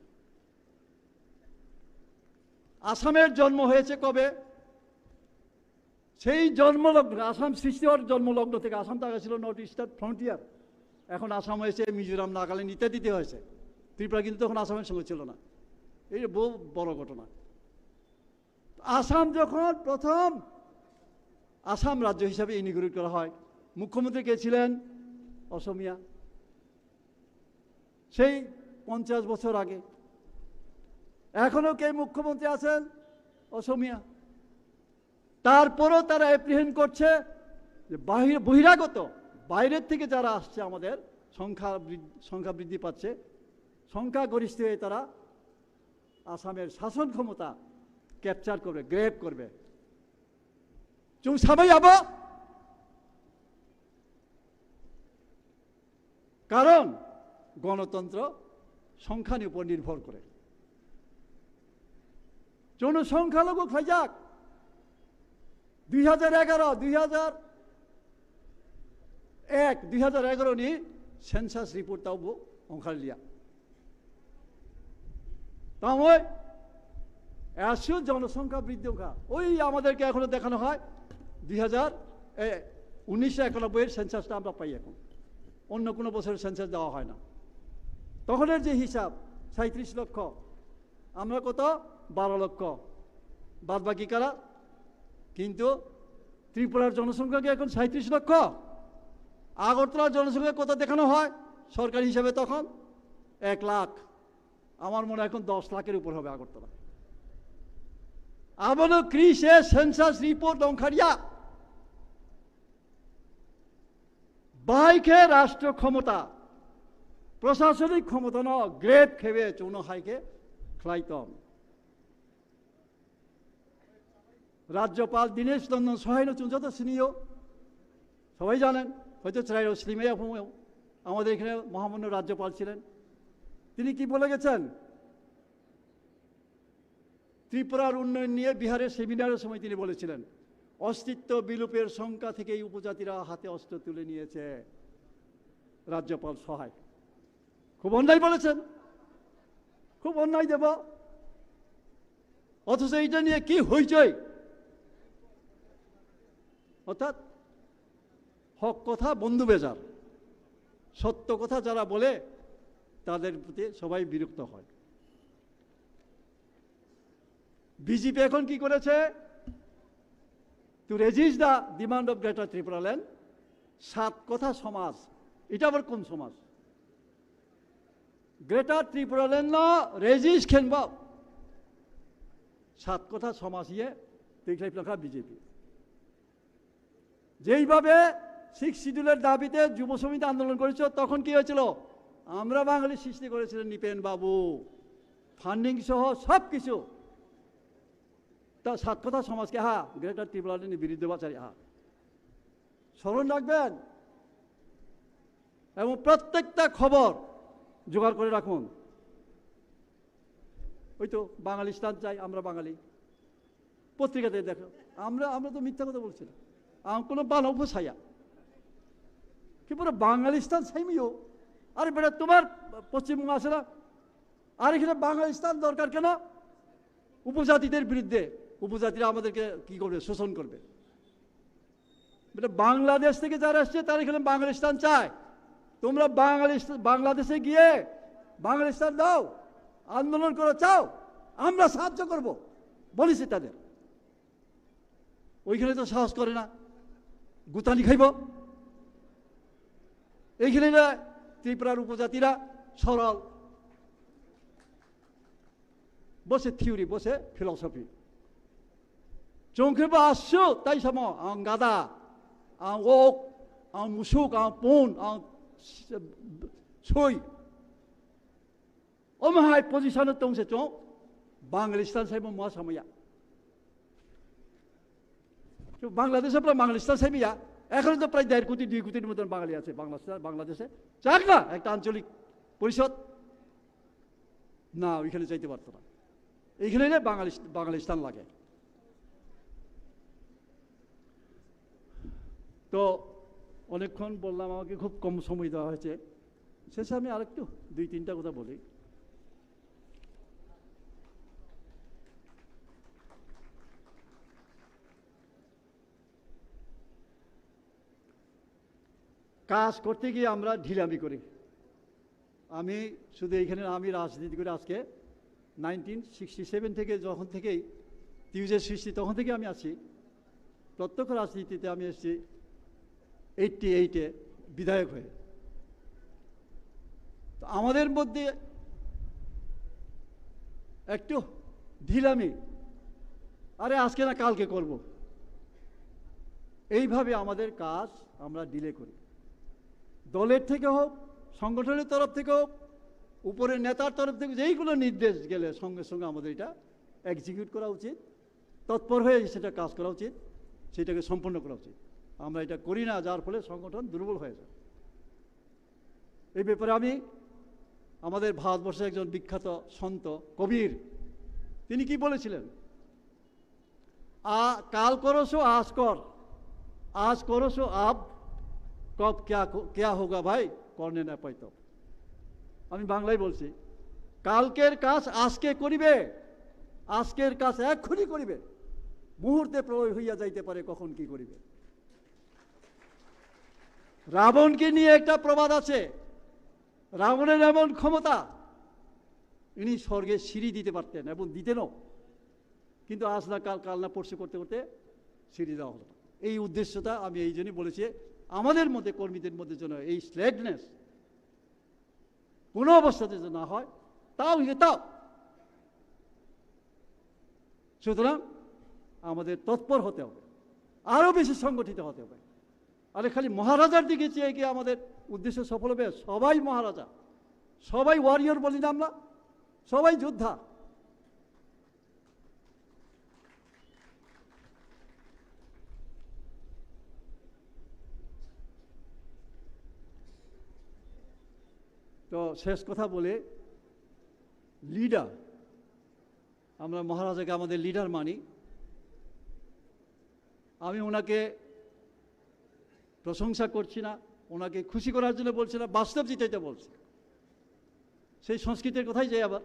আসামের জন্ম হয়েছে কবে? সেই জন্মলগ্ন, আসাম সৃষ্টি হওয়ার জন্মলগ্ন থেকে আসাম তো আগে ছিল নর্থ ইস্টার্ন ফ্রন্টিয়ার, এখন আসাম হয়েছে মিজোরাম, নাগাল্যান্ড ইত্যাদিতে হয়েছে। ত্রিপুরা কিন্তু তখন আসামের সঙ্গে ছিল না। এই বহু বড় ঘটনা। আসাম যখন প্রথম আসাম রাজ্য হিসাবে ইনিগ্রেট করা হয়, মুখ্যমন্ত্রী কে ছিলেন? অসমীয়া। সেই পঞ্চাশ বছর আগে। এখনো কে মুখ্যমন্ত্রী আছেন? অসমীয়া। তারপরও তারা অ্যাপ্রিহেন্ড করছে যে বাহির, বহিরাগত, বাইরের থেকে যারা আসছে, আমাদের সংখ্যা বৃদ্ধ-, সংখ্যা বৃদ্ধি পাচ্ছে, সংখ্যাগরিষ্ঠ হয়ে তারা আসামের শাসন ক্ষমতা ক্যাপচার করবে, গ্র্যাব করবে। চুং সাবাই আবো? কারণ গণতন্ত্র সংখ্যার উপর নির্ভর করে। জনসংখ্যালঘু খাইজাক দুই হাজার এগারো, দুই হাজার এক, দুই হাজার এগারো ni census report taubo ongkharlia. Tamoi এসব জনসংখ্যা বৃদ্ধি সংখ্যা, ওই আমাদেরকে এখনো দেখানো হয় দুই হাজার উনিশশো একানব্বই এর সেন্সাসটা আমরা পাই এখন, অন্য কোনো বছরের সেন্সাস দেওয়া হয় না। তখনের যে হিসাব সাঁইত্রিশ লক্ষ, আমরা কত? বারো লক্ষ। বাদ বাকি কারা? কিন্তু ত্রিপুরার জনসংখ্যা কি এখন সাঁইত্রিশ লক্ষ? আগরতলার জনসংখ্যা কত দেখানো হয় সরকারি হিসাবে তখন? এক লাখ। আমার মনে হয় এখন দশ লাখের উপর হবে Agartala. Abono krise census report ongkharya. Bai khe rashtra khomota, prashasonik khomota no grab khebe chwngno hai khe khlai tong. রাজ্যপাল দীনেশ নন্দন সহায়নো চুঞ্চাতো সিনিয়ো, সবাই জানেন, হয়তো চিরাইও সিলিমাইয়া ফোন। আমাদের এখানে মহামান্য রাজ্যপাল ছিলেন, তিনি কি বলে গেছেন? ত্রিপুরার উন্নয়ন নিয়ে বিহারের সেমিনারের সময় তিনি বলেছিলেন, অস্তিত্ব বিলোপের শঙ্কা থেকেই উপজাতিরা হাতে অস্ত্র তুলে নিয়েছে। রাজ্যপাল সহায় খুব অন্যায় বলেছেন, খুব অন্যায় দেব। অথচ এইটা নিয়ে কি হইচই? অর্থাৎ হক কথা বন্ধু বেজার, সত্য কথা যারা বলে তাদের প্রতি সবাই বিরক্ত হয়। বিজেপি এখন কি করেছে? To resist the demand of Greater Tripura Land, সাত কথা সমাজ, এটা আবার কোন সমাজ? গ্রেটার ত্রিপুরাল্যান্ড রেজিস্ট খেনব সাত কথা সমাজ ইয়ে দেখলাই প্লাখা বিজেপি। যেইভাবে সিক্স শিডিউলের দাবিতে যুব সমিতি আন্দোলন করেছিল, তখন কি হয়েছিল? আমরা বাঙালি সৃষ্টি করেছিলেন নৃপেন বাবু, ফান্ডিং সহ সব কিছু। তা সাত কথা সমাজকে হা গ্রেটার ত্রিপুরাল্যান্ডের বিরুদ্ধে বাচারি হা স্মরণ রাখবেন এবং প্রত্যেকটা খবর জোগাড় করে রাখুন। ওই তো বাঙালিস্তান চাই, আমরা বাঙালি, পত্রিকাতে দেখো। আমরা আমরা তো মিথ্যা কথা বলছি না, আম কোনো বানাও ফসাইয়া কি পুরো বাঙালিস্তান চাইমিও। আরে বেটা, তোমার পশ্চিমবঙ্গ আছে না? আর এখানে বাঙালিস্তান দরকার কেন? উপজাতিদের বিরুদ্ধে। উপজাতিরা আমাদেরকে কি করবে? শোষণ করবে। বেটা, বাংলাদেশ থেকে যারা এসছে তারা এখানে বাঙালিস্তান চায়। তোমরা বাঙালি, বাংলাদেশে গিয়ে বাঙালিস্তান দাও, আন্দোলন করো, চাও, আমরা সাহায্য করব, বলেছি তাদের। ওইখানে তো সাহস করে না, গুতানি খাইব। এইখানে না, ত্রিপুরার উপজাতিরা সরল, বসে থিওরি, বসে philosophy. Chwng khe bo aswk tai samo, ang gada, ang ok, ang musuk, ang pun, ang soi. Omo hai position o tong se chwng Bangladestan sai bo ma samaya. Bangladesh pura Bangladestan sai ya. এখন তো প্রায় দেড় কোটি দুই কোটির মতন বাঙালি আছে বাংলাদেশে। বাংলাদেশে চাক না একটা আঞ্চলিক পরিষদ, না, ওইখানে চাইতে পারতো না। এইখানে না বাঙালি, বাঙালিস্তান লাগে। তো অনেকক্ষণ বললাম, আমাকে খুব কম সময় দেওয়া হয়েছে। শেষে আমি আরেকটু দুই তিনটা কথা বলি। কাজ করতে গিয়ে আমরা ঢিলামি করি। আমি শুধু এইখানে, আমি রাজনীতি করে আজকে নাইনটিন সিক্সটি সেভেন থেকে, যখন থেকেই টিউজে সৃষ্টি, তখন থেকে আমি আছি। প্রত্যক্ষ রাজনীতিতে আমি এসেছি এইটটি এইটে বিধায়ক হয়ে। তো আমাদের মধ্যে একটু ঢিলামি, আরে আজকে না কালকে করব, এইভাবে আমাদের কাজ আমরা ডিলে করি। দলের থেকে হোক, সংগঠনের তরফ থেকে হোক, উপরের নেতার তরফ থেকে যেই কোনো নির্দেশ গেলে সঙ্গে সঙ্গে আমাদের এটা এক্সিকিউট করা উচিত, তৎপর হয়ে সেটা কাজ করা উচিত, সেটাকে সম্পন্ন করা উচিত। আমরা এটা করি না, যার ফলে সংগঠন দুর্বল হয়ে যায়। এই ব্যাপারে আমি আমাদের ভারতবর্ষের একজন বিখ্যাত সন্ত কবির, তিনি কি বলেছিলেন? আ, কাল করো সো আজ কর, আজ করো সো আব, কব ক্যা, ক্যা হোগা ভাই, করনে না পাইতো। আমি বাংলায় বলছি, কালকের কাজ আজকে করিবে, আজকের কাজ এক্ষুনি করিবে, মুহূর্তে প্রলয় হইয়া যাইতে পারে, কখন কি করিবে। রাবণকে নিয়ে একটা প্রবাদ আছে, রাবণের এমন ক্ষমতা, ইনি স্বর্গে সিঁড়ি দিতে পারতেন এবং দিতেনও, কিন্তু আজ না কাল, কাল না পরশু করতে করতে সিঁড়ি দেওয়া হলো না। এই উদ্দেশ্যটা আমি এই জন্যই বলেছি, আমাদের মধ্যে, কর্মীদের মধ্যে যেন এই স্লেকনেস কোনো অবস্থাতে যেন না হয়, তাও ইয়ে তাও। সুতরাং আমাদের তৎপর হতে হবে, আরো বেশি সংগঠিত হতে হবে। আরে খালি মহারাজার দিকে চেয়ে কি আমাদের উদ্দেশ্য সফল হবে? সবাই মহারাজা, সবাই ওয়ারিয়র বলি না আমরা, সবাই যোদ্ধা। তো শেষ কথা বলে, লিডার, আমরা মহারাজাকে আমাদের লিডার মানি। আমি ওনাকে প্রশংসা করছি না, ওনাকে খুশি করার জন্য বলছি না, বাস্তব যেটা এটা বলছি। সেই সংস্কৃতির কথাই যাই আবার,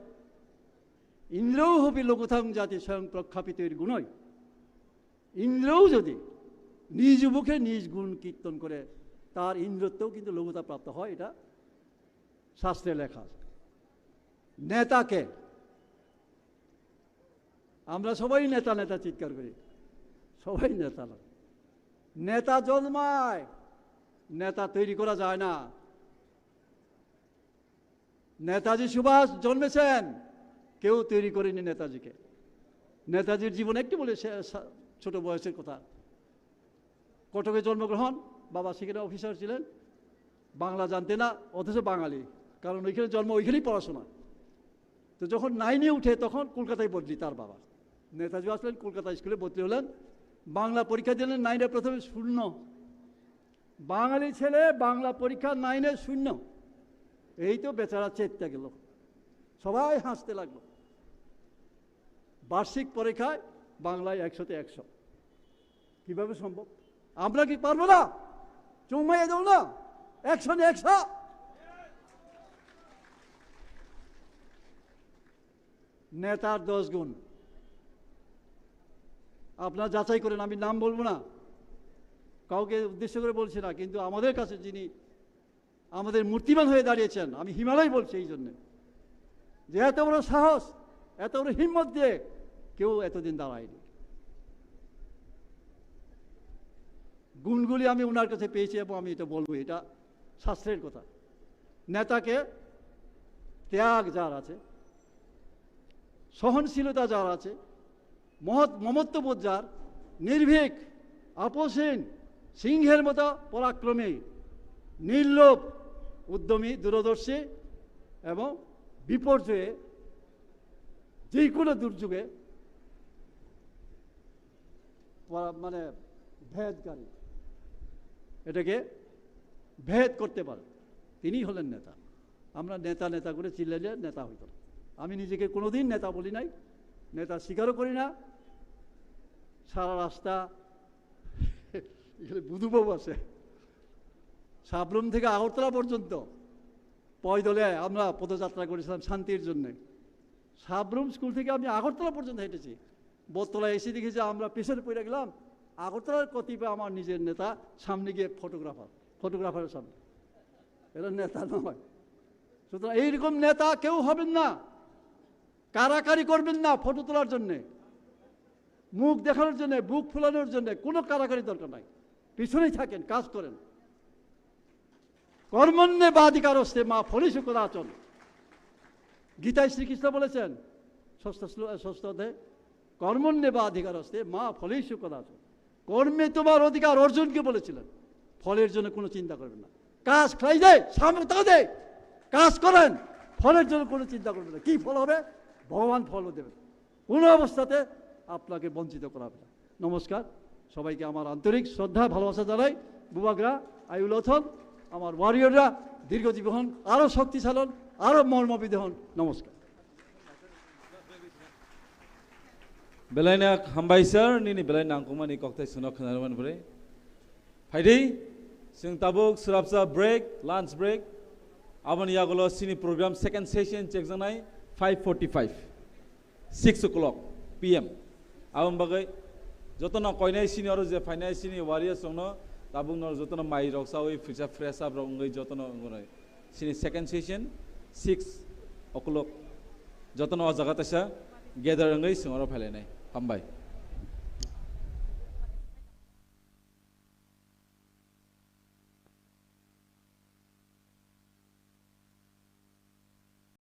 ইন্দ্রৌ হপি লঘুতাং জাতি স্বয়ং প্রখ্যাপিতৈর গুণৈ। ইন্দ্রও যদি নিজ মুখে নিজ গুণ কীর্তন করে, তার ইন্দ্রত্বও কিন্তু লঘুতা প্রাপ্ত হয়, এটা শাস্ত্রে লেখা আছে। নেতাকে, আমরা সবাই নেতা নেতা চিৎকার করি, সবাই নেতা না। নেতা জন্মায়, নেতা তৈরি করা যায় না। নেতাজি সুভাষ জন্মেছেন, কেউ তৈরি করেনি নেতাজিকে। নেতাজির জীবন একটু বলে সে-, সা-, ছোট বয়সের কথা। কটকে জন্মগ্রহণ, বাবা সেখানে অফিসার ছিলেন, বাংলা জানতে না, অথচ বাঙালি, কারণ ওইখানে জন্ম, ওইখানেই পড়াশোনা। তো যখন নাইনে উঠে তখন কলকাতায় বদলি তার বাবা। নেতাজি আসলেন, কলকাতা স্কুলে ভর্তি হলেন, বাংলা পরীক্ষা দিলেন, নাইনে প্রথমে শূন্য। বাঙালি ছেলে বাংলা পরীক্ষা নাইনে শূন্য। এই তো বেচারা চেততে গেল, সবাই হাসতে লাগলো। বার্ষিক পরীক্ষায় বাংলায় একশোতে একশো। কিভাবে সম্ভব? আমরা কি পারবো না? চুম্মাইয়া দেবো না? একশো নে একশো। নেতার দশ গুণ। আপনারা যাচাই করেন, আমি নাম বলবো না, কাউকে উদ্দেশ্য করে বলছি না, কিন্তু আমাদের কাছে যিনি আমাদের মূর্তিমান হয়ে দাঁড়িয়েছেন, আমি হিমালয় বলছি এই জন্যে, যে এত বড় সাহস, এত বড় হিম্মত দিয়ে কেউ এতদিন দাঁড়ায়নি। গুণগুলি আমি ওনার কাছে পেয়েছি এবং আমি এটা বলবো, এটা শাস্ত্রের কথা। নেতাকে ত্যাগ যার আছে, সহনশীলতা যার আছে, মহৎ মমত্ববোধ যার, নির্ভীক, আপোষহীন, সিংহের মতো পরাক্রমী, নির্লোভ, উদ্যমী, দূরদর্শী এবং বিপর্যয়ে, যে কোনো দুর্যোগে পরা-, মানে ভেদকারী, এটাকে ভেদ করতে পারে, তিনিই হলেন নেতা। আমরা নেতা নেতা করে চিল্লাইলে নেতা হইতো না। আমি নিজেকে কোনোদিন নেতা বলি নাই, নেতা স্বীকারও করি না। সারা রাস্তা এখানে বুধুবাবু আছে, সাবরুম থেকে আগরতলা পর্যন্ত পয়দলে আমরা পদযাত্রা করেছিলাম শান্তির জন্যে। সাবরুম স্কুল থেকে আমি আগরতলা পর্যন্ত হেঁটেছি। বটতলা এসে দেখি যে আমরা পিছনে পড়ে গেলাম। আগরতলার কতিপয় আমার নিজের নেতা সামনে গিয়ে ফটোগ্রাফার, ফটোগ্রাফারের সামনে। এরা নেতা নয়। সুতরাং এইরকম নেতা কেউ হবেন না, কারাকারি করবেন না ফটো তোলার জন্যে, মুখ দেখানোর জন্যে, বুক ফুলানোর জন্যে কোনো কারাকারি দরকার নাই। পিছনেই থাকেন, কাজ করেন। কর্মণ্যেবাধিকারস্তে মা ফলেষু কদাচন। গীতায় শ্রীকৃষ্ণ বলেছেন, ষষ্ঠ শ্লো-, ষষ্ঠ অধ্যায়ে, "কর্মণ্যেবাধিকারস্তে মা ফলেষু কদাচন।" কর্মে তোমার অধিকার অর্জুনকে বলেছিলেন, ফলের জন্য কোনো চিন্তা করবেন না। কাজ খাই দে, সামনে তাকাই দে, কাজ করেন, ফলের জন্য কোনো চিন্তা করবেন না। কি ফল হবে? ভগবান ফলও দেবেন। কোনো অবস্থাতে আপনাকে বঞ্চিত করা হবে না। নমস্কার, সবাইকে আমার আন্তরিক শ্রদ্ধা, ভালোবাসা জানাই। বুবাগ্রা, আইউলথন, আমার ওয়ারিয়ররা দীর্ঘজীবী হন, আরও শক্তিশালী হন, আরও মর্মবিধ হন। নমস্কার। Belai no hambai sir, nini belai nangkukmani kokthai chwngno khwnarwmani bagwi. Phaidi, chwng tabuk swrapsa break, lunch break. Aboni yagulo chini program second session chekjaknai five forty-five, six o'clock P M. Aboni bagwi jotono koinai chini oro je phainai chini warriors rokno tabukno jotono mai rok chawi phisa fresh up rok wngwi jotono wngwi chini second session six o'clock jotono o jaga taisa gather wngwi chwng oro phailainai. Hambai.